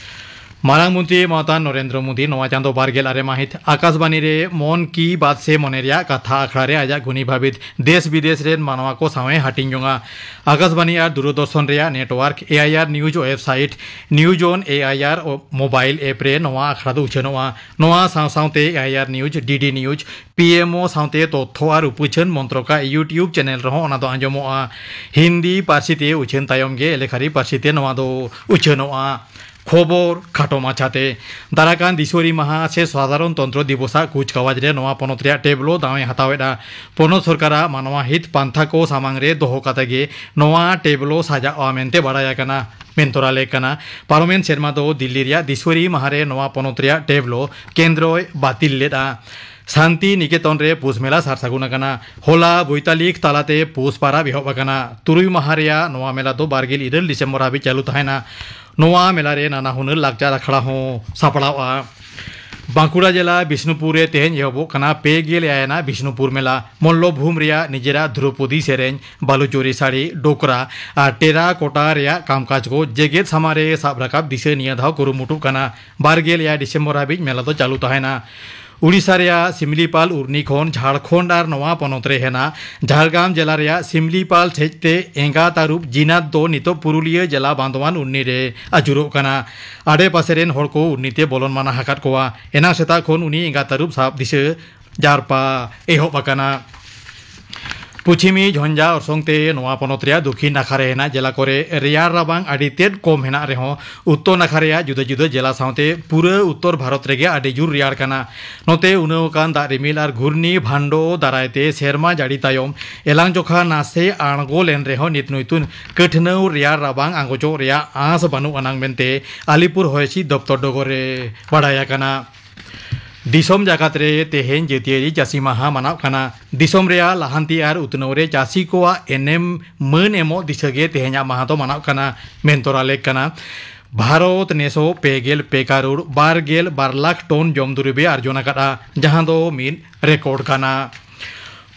ᱢᱟᱨᱟᱝ ᱢᱚᱱᱛᱨᱤ ᱢᱟᱱᱚᱛᱟᱱ ᱱᱚᱨᱮᱱᱫᱨᱚ ᱢᱳᱫᱤ ᱱᱚᱣᱟ ᱪᱟᱸᱫᱚ ᱵᱟᱨ ᱜᱮᱞ ᱟᱨᱮ ᱢᱟᱹᱦᱤᱛ ᱟᱠᱟᱥᱵᱟᱱᱤ ᱨᱮ ᱢᱚᱱ ᱠᱤ ᱵᱟᱛ ᱥᱮ ᱢᱚᱱᱮ ᱨᱮᱭᱟᱜ ᱠᱟᱛᱷᱟ ᱟᱠᱷᱲᱟ ᱨᱮ ᱟᱡᱟᱜ ᱜᱩᱱᱤ ᱵᱷᱟᱵᱤᱛ ᱫᱮᱥ ᱵᱤᱫᱮᱥ ᱨᱮᱱ ᱢᱟᱱᱣᱟ ᱠᱚ ᱥᱟᱶ ᱮ ᱦᱟᱹᱴᱤᱧ ᱡᱚᱝᱟ᱾ ᱟᱠᱟᱥᱵᱟᱱᱤ ᱟᱨ ᱫᱩᱨᱚᱫᱚᱨᱥᱚᱱ ᱨᱮᱭᱟᱜ ᱱᱮᱴᱣᱟᱨᱠ, ᱮ ᱟᱭ ᱟᱨ ᱱᱤᱭᱩᱡᱽ ᱣᱮᱵᱥᱟᱭᱤᱴ, ᱱᱤᱭᱩᱡᱽ ᱚᱱ ᱮ ᱟᱭ ᱟᱨ ᱢᱳᱵᱟᱭᱤᱞ ᱮᱯ ᱨᱮ ᱱᱚᱣᱟ ᱟᱠᱷᱲᱟ ᱫᱚ ᱩᱪᱷᱟᱹᱱᱚᱜᱼᱟ᱾ ᱱᱚᱣᱟ ᱥᱟᱶ ᱥᱟᱶᱛᱮ ᱮ ᱟᱭ ᱟᱨ ᱱᱤᱭᱩᱡᱽ, ᱰᱤ ᱰᱤ ᱱᱤᱭᱩᱡᱽ, ᱯᱤ ᱮᱢ ᱳ ᱥᱟᱶᱛᱮ ᱛᱚᱛᱛᱷᱚ ᱟᱨ ᱩᱯᱟᱹᱪᱷᱟᱹᱱ ᱢᱚᱱᱛᱨᱚᱠᱟᱜ YouTube ᱪᱮᱱᱮᱞ ᱨᱮᱦᱚᱸ ᱚᱱᱟ ᱫᱚ ᱟᱸᱡᱚᱢᱚᱜᱼᱟ᱾ ᱦᱤᱱᱫᱤ ᱯᱟᱹᱨᱥᱤ ᱛᱮ ᱩᱪᱷᱟᱹᱱ ᱛᱟᱭᱚᱢ ᱜᱮ ᱮᱞᱮᱠᱷᱟᱨᱤ ᱯᱟᱹᱨᱥᱤ ᱛᱮ ᱱᱚᱣᱟ ᱫᱚ ᱩᱪᱷᱟᱹᱱᱚᱜᱼᱟ᱾ ᱠᱷᱚᱵᱚᱨ ᱠᱷᱟᱴᱚ ᱢᱟᱪᱷᱟᱛᱮ᱾ ᱫᱟᱨᱟᱠᱟᱱ ᱫᱤᱥᱣᱟᱨᱤ ᱢᱟᱦᱟ ᱥᱮ ᱥᱟᱫᱷᱟᱨᱚᱱᱛᱚᱱᱛᱨᱚ ᱫᱤᱵᱚᱥᱟᱜ ᱠᱩᱪᱠᱟᱣᱟᱡᱽ ᱨᱮ ᱱᱚᱣᱟ ᱯᱚᱱᱚᱛ ᱨᱮᱭᱟᱜ ᱴᱮᱵᱞᱳ ᱫᱟᱣ ᱮ ᱦᱟᱛᱟᱣ ᱮᱫᱼᱟ᱾ ᱯᱚᱱᱚᱛ ᱥᱚᱨᱠᱟᱨᱟᱜ ᱢᱟᱱᱣᱟ ᱦᱤᱛ ᱯᱟᱱᱛᱷᱟ ᱠᱚ ᱥᱟᱢᱟᱝ ᱨᱮ ᱫᱚᱦᱚ ᱠᱟᱛᱮ ᱜᱮ ᱱᱚᱣᱟ ᱴᱮᱵᱞᱳ ᱥᱟᱡᱟᱜᱼᱟ ᱢᱮᱱᱛᱮ ᱵᱟᱲᱟᱭ ᱟᱠᱟᱱᱟ᱾ ᱢᱮᱱ ᱛᱚᱨᱟ ᱞᱮᱠ ᱠᱟᱱᱟ, ᱯᱟᱨᱚᱢᱮᱱ ᱥᱮᱨᱢᱟ ᱫᱚ ᱫᱤᱞᱞᱤ ᱨᱮᱭᱟᱜ ᱫᱤᱥᱣᱟᱨᱤ ᱢᱟᱦᱟ ᱨᱮ ᱱᱚᱣᱟ ᱯᱚᱱᱚᱛ ᱨᱮᱭᱟᱜ ᱴᱮᱵᱞᱳ ᱠᱮᱱᱫᱨᱚᱭ ᱵᱟᱹᱛᱤᱞ ᱞᱮᱫᱼᱟ᱾ ᱥᱟᱱᱛᱤ ᱱᱤᱠᱮᱛᱚᱱ ᱨᱮ ᱯᱩᱥ ᱢᱮᱞᱟ ᱥᱟᱨ ᱥᱟᱹᱜᱩᱱ ᱟᱠᱟᱱᱟ᱾ ᱦᱚᱞᱟ ᱵᱳᱭᱛᱟᱞᱤᱠ ᱛᱟᱞᱟᱛᱮ ᱯᱩᱥ ᱯᱟᱨᱟᱵᱽ ᱮᱦᱚᱵ ᱟᱠᱟᱱᱟ᱾ ᱛᱩᱨᱩᱭ ᱢᱟᱦᱟ ᱨᱮᱭᱟᱜ ᱱᱚᱣᱟ ᱢᱮᱞᱟ ᱫᱚ ᱵᱟᱨ ᱜᱮᱞ ᱤᱨᱟᱹᱞ ᱰᱤᱥᱮᱢᱵᱚᱨ ᱦᱟᱹᱵᱤᱡ ᱪᱟᱹᱞᱩ ᱛᱟᱦᱮᱱᱟ᱾ ᱱᱚᱣᱟ ᱢᱮᱞᱟ ᱨᱮ ᱱᱟᱱᱟ ᱦᱩᱱᱟᱹᱨ ᱞᱟᱠᱪᱟᱨ ᱟᱠᱷᱲᱟ ᱦᱚᱸ ᱥᱟᱯᱲᱟᱣᱜᱼᱟ᱾ ᱵᱟᱸᱠᱩᱲᱟ ᱡᱮᱞᱟ ᱵᱤᱥᱱᱩᱯᱩᱨ ᱨᱮ ᱛᱮᱦᱮᱧ ᱮᱦᱚᱵᱚᱜ ᱠᱟᱱᱟ ᱯᱮ ᱜᱮᱞ ᱮᱭᱟᱭ ᱟᱱᱟᱜ ᱵᱤᱥᱱᱩᱯᱩᱨ ᱢᱮᱞᱟ᱾ ᱢᱚᱞᱞᱚᱵᱷᱩᱢ ᱨᱮᱭᱟᱜ ᱱᱤᱡᱮᱨᱟᱜ ᱫᱨᱳᱯᱚᱫᱤ ᱥᱮᱨᱮᱧ, ᱵᱟᱞᱩᱪᱚᱨᱤ ᱥᱟᱹᱲᱤ, ᱰᱳᱠᱨᱟ ᱟᱨ ᱴᱮᱨᱟ ᱠᱳᱴᱟ ᱨᱮᱭᱟᱜ ᱠᱟᱢᱠᱟᱡᱽ ᱠᱚ ᱡᱮᱜᱮᱛ ᱥᱟᱢᱟᱝ ᱨᱮ ᱥᱟᱵ ᱨᱟᱠᱟᱵ ᱫᱤᱥᱟᱹ ᱱᱤᱭᱟᱹ ᱫᱷᱟᱣ ᱠᱩᱨᱩᱢᱩᱴᱩᱜ ᱠᱟᱱᱟ᱾ ᱵᱟᱨ ᱜᱮᱞ ᱮᱭᱟᱭ ᱰᱤᱥᱮᱢᱵᱚᱨ ᱦᱟᱹᱵᱤᱡ ᱢᱮᱞᱟ ᱫᱚ ᱪᱟᱹᱞᱩ ᱛᱟᱦᱮᱱᱟ᱾ ᱩᱲᱤᱥᱥᱟ ᱨᱮᱭᱟᱜ ᱥᱤᱢᱞᱤᱯᱟᱞ ᱩᱨᱱᱤ ᱠᱷᱚᱱ ᱡᱷᱟᱲᱠᱷᱚᱸᱰ ᱟᱨ ᱱᱚᱣᱟ ᱯᱚᱱᱚᱛ ᱨᱮ ᱦᱮᱱᱟᱜ ᱡᱷᱟᱲᱜᱨᱟᱢ ᱡᱮᱞᱟ ᱨᱮᱭᱟᱜ ᱥᱤᱢᱞᱤᱯᱟᱞ ᱥᱮᱡ ᱛᱮ ᱮᱸᱜᱟ ᱛᱟᱹᱨᱩᱵ ᱡᱤᱱᱟᱛ ᱫᱚ ᱱᱤᱛᱚᱜ ᱯᱩᱨᱩᱞᱤᱭᱟᱹ ᱡᱮᱞᱟ ᱵᱟᱸᱫᱣᱟᱱ ᱩᱨᱱᱤ ᱨᱮ ᱟᱹᱪᱩᱨᱚᱜ ᱠᱟᱱᱟ᱾ ᱟᱰᱮ ᱯᱟᱥᱮ ᱨᱮᱱ ᱦᱚᱲ ᱠᱚ ᱩᱨᱱᱤ ᱛᱮ ᱵᱚᱞᱚᱱ ᱢᱟᱱᱟ ᱟᱠᱟᱫ ᱠᱚᱣᱟ᱾ ᱮᱱᱟᱝ ᱥᱮᱛᱟᱜ ᱠᱷᱚᱱ ᱩᱱᱤ ᱮᱸᱜᱟ ᱛᱟᱹᱨᱩᱵ ᱥᱟᱵ ᱫᱤᱥᱟᱹ ᱡᱟᱨᱯᱟ ᱮᱦᱚᱵ ᱟᱠᱟᱱᱟ᱾ ᱯᱩᱪᱷᱤᱢᱤ ᱡᱷᱚᱧᱡᱟ ᱚᱨᱥᱚᱝ ᱛᱮ ᱱᱚᱣᱟ ᱯᱚᱱᱚᱛ ᱨᱮᱭᱟᱜ ᱫᱚᱠᱷᱤᱱ ᱱᱟᱠᱷᱟ ᱨᱮ ᱦᱮᱱᱟᱜ ᱡᱮᱞᱟ ᱠᱚᱨᱮ ᱨᱮᱭᱟᱲ ᱨᱟᱵᱟᱝ ᱟᱹᱰᱤ ᱛᱮᱫ ᱠᱚᱢ ᱦᱮᱱᱟᱜ ᱨᱮᱦᱚᱸ, ᱩᱛᱛᱚᱨ ᱱᱟᱠᱷᱟ ᱨᱮᱭᱟᱜ ᱡᱩᱫᱟᱹ ᱡᱩᱫᱟᱹ ᱡᱮᱞᱟ ᱥᱟᱶᱛᱮ ᱯᱩᱨᱟᱹ ᱩᱛᱛᱚᱨ ᱵᱷᱟᱨᱚᱛ ᱨᱮᱜᱮ ᱟᱹᱰᱤ ᱡᱳᱨ ᱨᱮᱭᱟᱲ ᱠᱟᱱᱟ᱾ ᱱᱚᱛᱮ ᱩᱱᱟᱹᱣ ᱟᱠᱟᱱ ᱫᱟᱜ ᱨᱤᱢᱤᱞ ᱟᱨ ᱜᱷᱩᱨᱱᱤ ᱵᱷᱟᱱᱰᱳ ᱫᱟᱨᱟᱭ ᱛᱮ ᱥᱮᱨᱢᱟ ᱡᱟᱹᱲᱤ ᱛᱟᱭᱚᱢ ᱮᱞᱟᱝ ᱡᱚᱠᱷᱟ ᱱᱟᱥᱮ ᱟᱬᱜᱚ ᱞᱮᱱ ᱨᱮᱦᱚᱸ, ᱱᱤᱛ ᱱᱩᱭᱛᱩᱱ ᱠᱟᱹᱴᱷᱱᱟᱹᱣ ᱨᱮᱭᱟᱲ ᱨᱟᱵᱟᱝ ᱟᱸᱜᱚᱪᱚᱜ ᱨᱮᱭᱟᱜ ᱟᱸᱥ ᱵᱟᱹᱱᱩᱜ ᱟᱱᱟᱝ ᱢᱮᱱᱛᱮ ᱟᱞᱤᱯᱩᱨ ᱦᱚᱭ ᱦᱤᱸᱥᱤᱫ ᱫᱚᱯᱛᱚᱨ ᱰᱚᱜᱚᱨ ᱨᱮ ᱵᱟᱰᱟᱭ ᱟᱠᱟᱱᱟ᱾ ᱫᱤᱥᱚᱢ ᱡᱟᱠᱟᱛ ᱨᱮ ᱛᱮᱦᱮᱧ ᱡᱟᱹᱛᱤᱭᱟᱹᱨᱤ ᱪᱟᱹᱥᱤ ᱢᱟᱦᱟ ᱢᱟᱱᱟᱣ ᱠᱟᱱᱟ᱾ ᱫᱤᱥᱚᱢ ᱨᱮᱭᱟᱜ ᱞᱟᱦᱟᱱᱛᱤ ᱟᱨ ᱩᱛᱱᱟᱹᱣ ᱨᱮ ᱪᱟᱹᱥᱤ ᱠᱚᱣᱟᱜ ᱮᱱᱮᱢ ᱢᱟᱹᱱ ᱮᱢᱚᱜ ᱫᱤᱥᱟᱹ ᱜᱮ ᱛᱮᱦᱮᱧᱟᱜ ᱢᱟᱦᱟ ᱫᱚ ᱢᱟᱱᱟᱣ ᱠᱟᱱᱟ ᱢᱮᱱ ᱛᱚᱨᱟ ᱞᱮᱠ ᱠᱟᱱᱟ᱾ ᱵᱷᱟᱨᱚᱛ ᱱᱮᱥᱚᱜ ᱯᱮ ᱜᱮᱞ ᱯᱮ ᱠᱟᱨᱳᱲ ᱵᱟᱨ ᱜᱮᱞ ᱵᱟᱨ ᱞᱟᱠᱷ ᱴᱚᱱ ᱡᱚᱢ ᱫᱩᱨᱤᱵᱮ ᱟᱨᱡᱚᱱ ᱟᱠᱟᱫᱼᱟ, ᱡᱟᱦᱟᱸ ᱫᱚ ᱢᱤᱫ ᱨᱮᱠᱚᱨᱰ ᱠᱟᱱᱟ᱾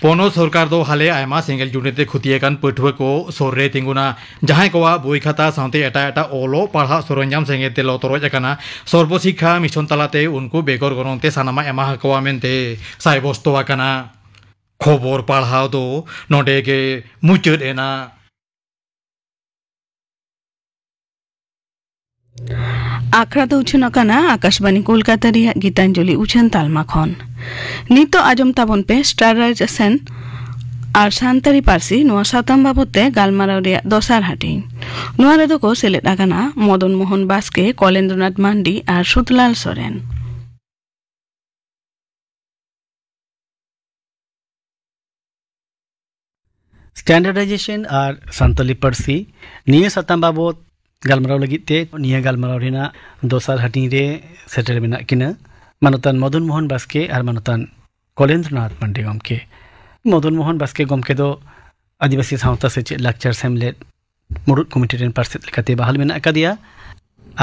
ᱯᱚᱱᱚᱛ ᱥᱚᱨᱠᱟᱨ ᱫᱚ ᱦᱟᱞᱮ ᱟᱭᱢᱟ ᱥᱮᱸᱜᱮᱞ ᱡᱩᱸᱰᱤ ᱛᱮ ᱠᱷᱚᱛᱤ ᱟᱠᱟᱱ ᱯᱟᱹᱴᱷᱩᱣᱟᱹ ᱠᱚ ᱥᱩᱨ ᱨᱮ ᱛᱤᱸᱜᱩᱱᱟ, ᱡᱟᱦᱟᱸᱭ ᱠᱚᱣᱟᱜ ᱵᱳᱭ ᱠᱷᱟᱛᱟ ᱥᱟᱶᱛᱮ ᱮᱴᱟᱜ ᱮᱴᱟᱜ ᱚᱞᱚᱜ ᱯᱟᱲᱦᱟᱜ ᱥᱚᱨᱚᱧᱡᱟᱢ ᱥᱮᱸᱜᱮᱞ ᱛᱮ ᱞᱚ ᱛᱚᱨᱚᱡ ᱟᱠᱟᱱᱟ᱾ ᱥᱚᱨᱵᱚ ᱥᱤᱠᱠᱷᱟ ᱢᱤᱥᱚᱱ ᱛᱟᱞᱟᱛᱮ ᱩᱱᱠᱩ ᱵᱮᱜᱚᱨ ᱜᱚᱱᱚᱝ ᱛᱮ ᱥᱟᱱᱟᱢᱟᱜ ᱮᱢᱟ ᱟᱠᱚᱣᱟ ᱢᱮᱱᱛᱮ ᱥᱟᱭᱵᱚᱥᱛᱚ ᱟᱠᱟᱱᱟ᱾ ᱠᱷᱚᱵᱚᱨ ᱯᱟᱲᱦᱟᱣ ᱫᱚ ᱱᱚᱰᱮ ᱜᱮ ᱢᱩᱪᱟᱹᱫ ᱮᱱᱟ᱾ ᱟᱠᱷᱲᱟ ᱫᱚ ᱩᱪᱷᱟᱹᱱ ᱟᱠᱟᱱᱟ ᱟᱠᱟᱥᱵᱟᱱᱤ ᱠᱳᱞᱠᱟᱛᱟ ᱨᱮᱭᱟᱜ ᱜᱤᱛᱟᱧᱡᱚᱞᱤ ᱩᱪᱷᱟᱹᱱ ᱛᱟᱞᱢᱟ ᱠᱷᱚᱱ᱾ ᱱᱤᱛᱚᱜ ᱟᱸᱡᱚᱢ ᱛᱟᱵᱚᱱ ᱯᱮ ᱥᱴᱟᱨᱟᱭᱡᱮᱥᱚᱱ ᱟᱨ ᱥᱟᱱᱛᱟᱲᱤ ᱯᱟᱹᱨᱥᱤ ᱱᱚᱣᱟ ᱥᱟᱛᱟᱢ ᱵᱟᱵᱚᱛ ᱛᱮ ᱜᱟᱞᱢᱟᱨᱟᱣ ᱨᱮᱭᱟᱜ ᱫᱚᱥᱟᱨ ᱦᱟᱹᱴᱤᱧ᱾ ᱱᱚᱣᱟ ᱨᱮᱫᱚ ᱠᱚ ᱥᱮᱞᱮᱫ ᱟᱠᱟᱱᱟ ᱢᱚᱫᱚᱱ ᱢᱳᱦᱚᱱ ᱵᱟᱥᱠᱮ, ᱠᱚᱞᱮᱱᱫᱨᱚᱱᱟᱛᱷ ᱢᱟᱱᱰᱤ ᱟᱨ ᱥᱩᱛᱞᱟᱞ ᱥᱚᱨᱮᱱ᱾ ᱥᱴᱮᱱᱰᱟᱨᱰᱟᱭᱡᱮᱥᱚᱱ ᱟᱨ ᱥᱟᱱᱛᱟᱞᱤ ᱯᱟᱹᱨᱥᱤ, ᱱᱤᱭᱟᱹ ᱥᱟᱛᱟᱢ ᱵᱟᱵᱚᱛ ᱜᱟᱞᱢᱟᱨᱟᱣ ᱞᱟᱹᱜᱤᱫ ᱛᱮ ᱱᱤᱭᱟᱹ ᱜᱟᱞᱢᱟᱨᱟᱣ ᱨᱮᱱᱟᱜ ᱫᱚᱥᱟᱨ ᱦᱟᱹᱴᱤᱧ ᱨᱮ ᱥᱮᱴᱮᱨ ᱢᱮᱱᱟᱜ ᱠᱤᱱᱟ ᱢᱟᱱᱚᱛᱟᱱ ᱢᱚᱫᱚᱱ ᱢᱳᱦᱚᱱ ᱵᱟᱥᱠᱮ ᱟᱨ ᱢᱟᱱᱚᱛᱟᱱ ᱠᱚᱞᱮᱱᱫᱨᱚᱱᱟᱛᱷ ᱢᱟᱱᱰᱤ ᱜᱚᱢᱠᱮ᱾ ᱢᱚᱫᱚᱱ ᱢᱳᱦᱚᱱ ᱵᱟᱥᱠᱮ ᱜᱚᱢᱠᱮ ᱫᱚ ᱟᱹᱫᱤᱵᱟᱹᱥᱤ ᱥᱟᱶᱛᱟ ᱥᱮᱪᱮᱫ ᱞᱟᱠᱪᱟᱨ ᱥᱮᱢᱞᱮᱫ ᱢᱩᱲᱩᱫ ᱠᱚᱢᱤᱴᱤ ᱨᱮᱱ ᱯᱟᱨᱥᱮᱛ ᱞᱮᱠᱟᱛᱮ ᱵᱟᱦᱟᱞ ᱢᱮᱱᱟᱜ ᱟᱠᱟᱫᱮᱭᱟ᱾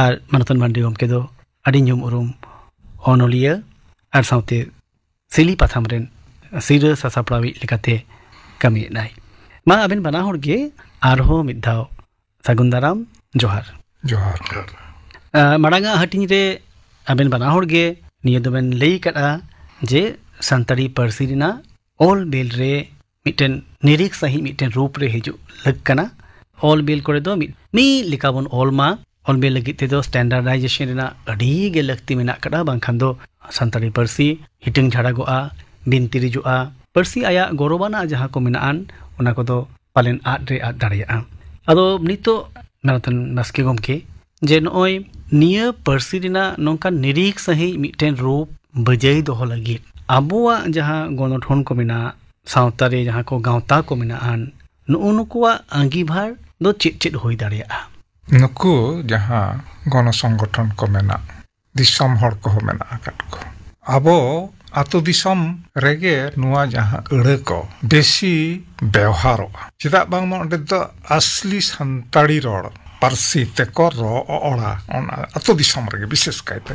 ᱟᱨ ᱢᱟᱱᱚᱛᱟᱱ ᱢᱟᱱᱰᱤ ᱜᱚᱢᱠᱮ ᱫᱚ ᱟᱹᱰᱤ ᱧᱩᱢ ᱩᱨᱩᱢ ᱚᱱᱚᱞᱤᱭᱟᱹ ᱟᱨ ᱥᱟᱶᱛᱮ ᱥᱤᱞᱤ ᱯᱟᱛᱷᱟᱢ ᱨᱮᱱ ᱥᱤᱨᱟᱹ ᱥᱟᱥᱟᱯᱲᱟᱣᱤᱡ ᱞᱮᱠᱟᱛᱮ ᱠᱟᱹᱢᱤᱭᱮᱫᱟᱭ᱾ ᱢᱟ ᱟᱵᱮᱱ ᱵᱟᱱᱟ ᱦᱚᱲ ᱜᱮ ᱟᱨᱦᱚᱸ ᱢᱤᱫ ᱫᱷᱟᱣ ᱥᱟᱹᱜᱩᱱ ᱫᱟᱨᱟᱢ, ᱡᱚᱦᱟᱨ᱾ ᱡᱚᱦᱟᱨ᱾ ᱟᱸ, ᱢᱟᱲᱟᱝ ᱟᱜ ᱦᱟᱹᱴᱤᱧ ᱨᱮ ᱟᱵᱮᱱ ᱵᱟᱱᱟ ᱦᱚᱲ ᱜᱮ ᱱᱤᱭᱟᱹ ᱫᱚᱵᱮᱱ ᱞᱟᱹᱭ ᱟᱠᱟᱫᱼᱟ ᱡᱮ ᱥᱟᱱᱛᱟᱲᱤ ᱯᱟᱹᱨᱥᱤ ᱨᱮᱱᱟᱜ ᱚᱞ ᱵᱤᱞ ᱨᱮ ᱢᱤᱫᱴᱮᱱ ᱱᱤᱨᱤᱠ ᱥᱟᱺᱦᱤᱡ ᱢᱤᱫᱴᱮᱱ ᱨᱩᱯ ᱨᱮ ᱦᱤᱡᱩᱜ ᱞᱟᱹᱠ ᱠᱟᱱᱟ᱾ ᱚᱞ ᱵᱤᱞ ᱠᱚᱨᱮ ᱫᱚ ᱢᱤᱫ, ᱢᱤᱫ ᱞᱮᱠᱟ ᱵᱚᱱ ᱚᱞ ᱢᱟ᱾ ᱚᱞ ᱵᱤᱞ ᱞᱟᱹᱜᱤᱫ ᱛᱮᱫᱚ standardization ᱨᱮᱱᱟᱜ ᱟᱹᱰᱤ ᱜᱮ ᱞᱟᱹᱠᱛᱤ ᱢᱮᱱᱟᱜ ᱟᱠᱟᱫᱟ, ᱵᱟᱝᱠᱷᱟᱱ ᱫᱚ ᱥᱟᱱᱛᱟᱲᱤ ᱯᱟᱹᱨᱥᱤ ᱦᱤᱴᱤᱝ ᱡᱷᱟᱲᱟᱜᱚᱜᱼᱟ, ᱵᱤᱱᱛᱤᱨᱤᱡᱚᱜᱼᱟ᱾ ᱯᱟᱹᱨᱥᱤ ᱟᱭᱟᱜ ᱜᱚᱨᱚᱵᱟᱱᱟᱜ ᱡᱟᱦᱟᱸ ᱠᱚ ᱢᱮᱱᱟᱜᱼᱟ, ᱚᱱᱟ ᱠᱚᱫᱚ ᱯᱟᱞᱮᱱ ᱟᱫ ᱨᱮ ᱟᱫ ᱫᱟᱲᱮᱭᱟᱜᱼᱟ᱾ ᱟᱫᱚ ᱱᱤᱛᱚᱜ ᱢᱮᱱᱛᱮᱱ ᱵᱟᱥᱠᱮ ᱜᱚᱢᱠᱮ, ᱡᱮ ᱱᱚᱜᱼᱚᱭ ᱱᱤᱭᱟᱹ ᱯᱟᱹᱨᱥᱤ ᱨᱮᱱᱟᱜ ᱱᱚᱝᱠᱟᱱ ᱱᱤᱨᱤᱠ ᱥᱟᱺᱦᱤᱡ ᱢᱤᱫᱴᱮᱱ ᱨᱩᱯ ᱵᱟᱹᱡᱟᱹᱭ ᱫᱚᱦᱚ ᱞᱟᱹᱜᱤᱫ ᱟᱵᱚᱣᱟᱜ ᱡᱟᱦᱟᱸ ᱜᱚᱱᱚᱴᱷᱚᱱ ᱠᱚ ᱢᱮᱱᱟᱜ, ᱥᱟᱶᱛᱟ ᱨᱮ ᱡᱟᱦᱟᱸ ᱠᱚ ᱜᱟᱶᱛᱟ ᱠᱚ ᱢᱮᱱᱟᱜᱼᱟ, ᱱᱩᱜᱼᱩ ᱱᱩᱠᱩᱣᱟᱜ ᱟᱸᱜᱤᱵᱷᱟᱨ ᱫᱚ ᱪᱮᱫ ᱪᱮᱫ ᱦᱩᱭ ᱫᱟᱲᱮᱭᱟᱜᱼᱟ? ᱱᱩᱠᱩ ᱡᱟᱦᱟᱸ ᱜᱚᱱᱚ ᱥᱚᱝᱜᱚᱴᱷᱚᱱ ᱠᱚ ᱢᱮᱱᱟᱜ, ᱫᱤᱥᱚᱢ ᱦᱚᱲ ᱠᱚᱦᱚᱸ ᱢᱮᱱᱟᱜ ᱟᱠᱟᱫ ᱠᱚ, ᱟᱵᱚ ᱟᱛᱳ ᱫᱤᱥᱚᱢ ᱨᱮᱜᱮ ᱱᱚᱣᱟ ᱡᱟᱦᱟᱸ ᱟᱹᱲᱟᱹ ᱠᱚ ᱵᱮᱥᱤ ᱵᱮᱣᱦᱟᱨᱚᱜᱼᱟ, ᱪᱮᱫᱟᱜ ᱵᱟᱝᱢᱟ ᱚᱸᱰᱮ ᱫᱚ ᱟᱥᱞᱤ ᱥᱟᱱᱛᱟᱲᱤ ᱨᱚᱲ ᱯᱟᱹᱨᱥᱤ ᱛᱮᱠᱚ ᱨᱚᱲᱟ, ᱚᱱᱟ ᱟᱛᱳ ᱫᱤᱥᱚᱢ ᱨᱮᱜᱮ ᱵᱤᱥᱮᱥ ᱠᱟᱭᱛᱮ᱾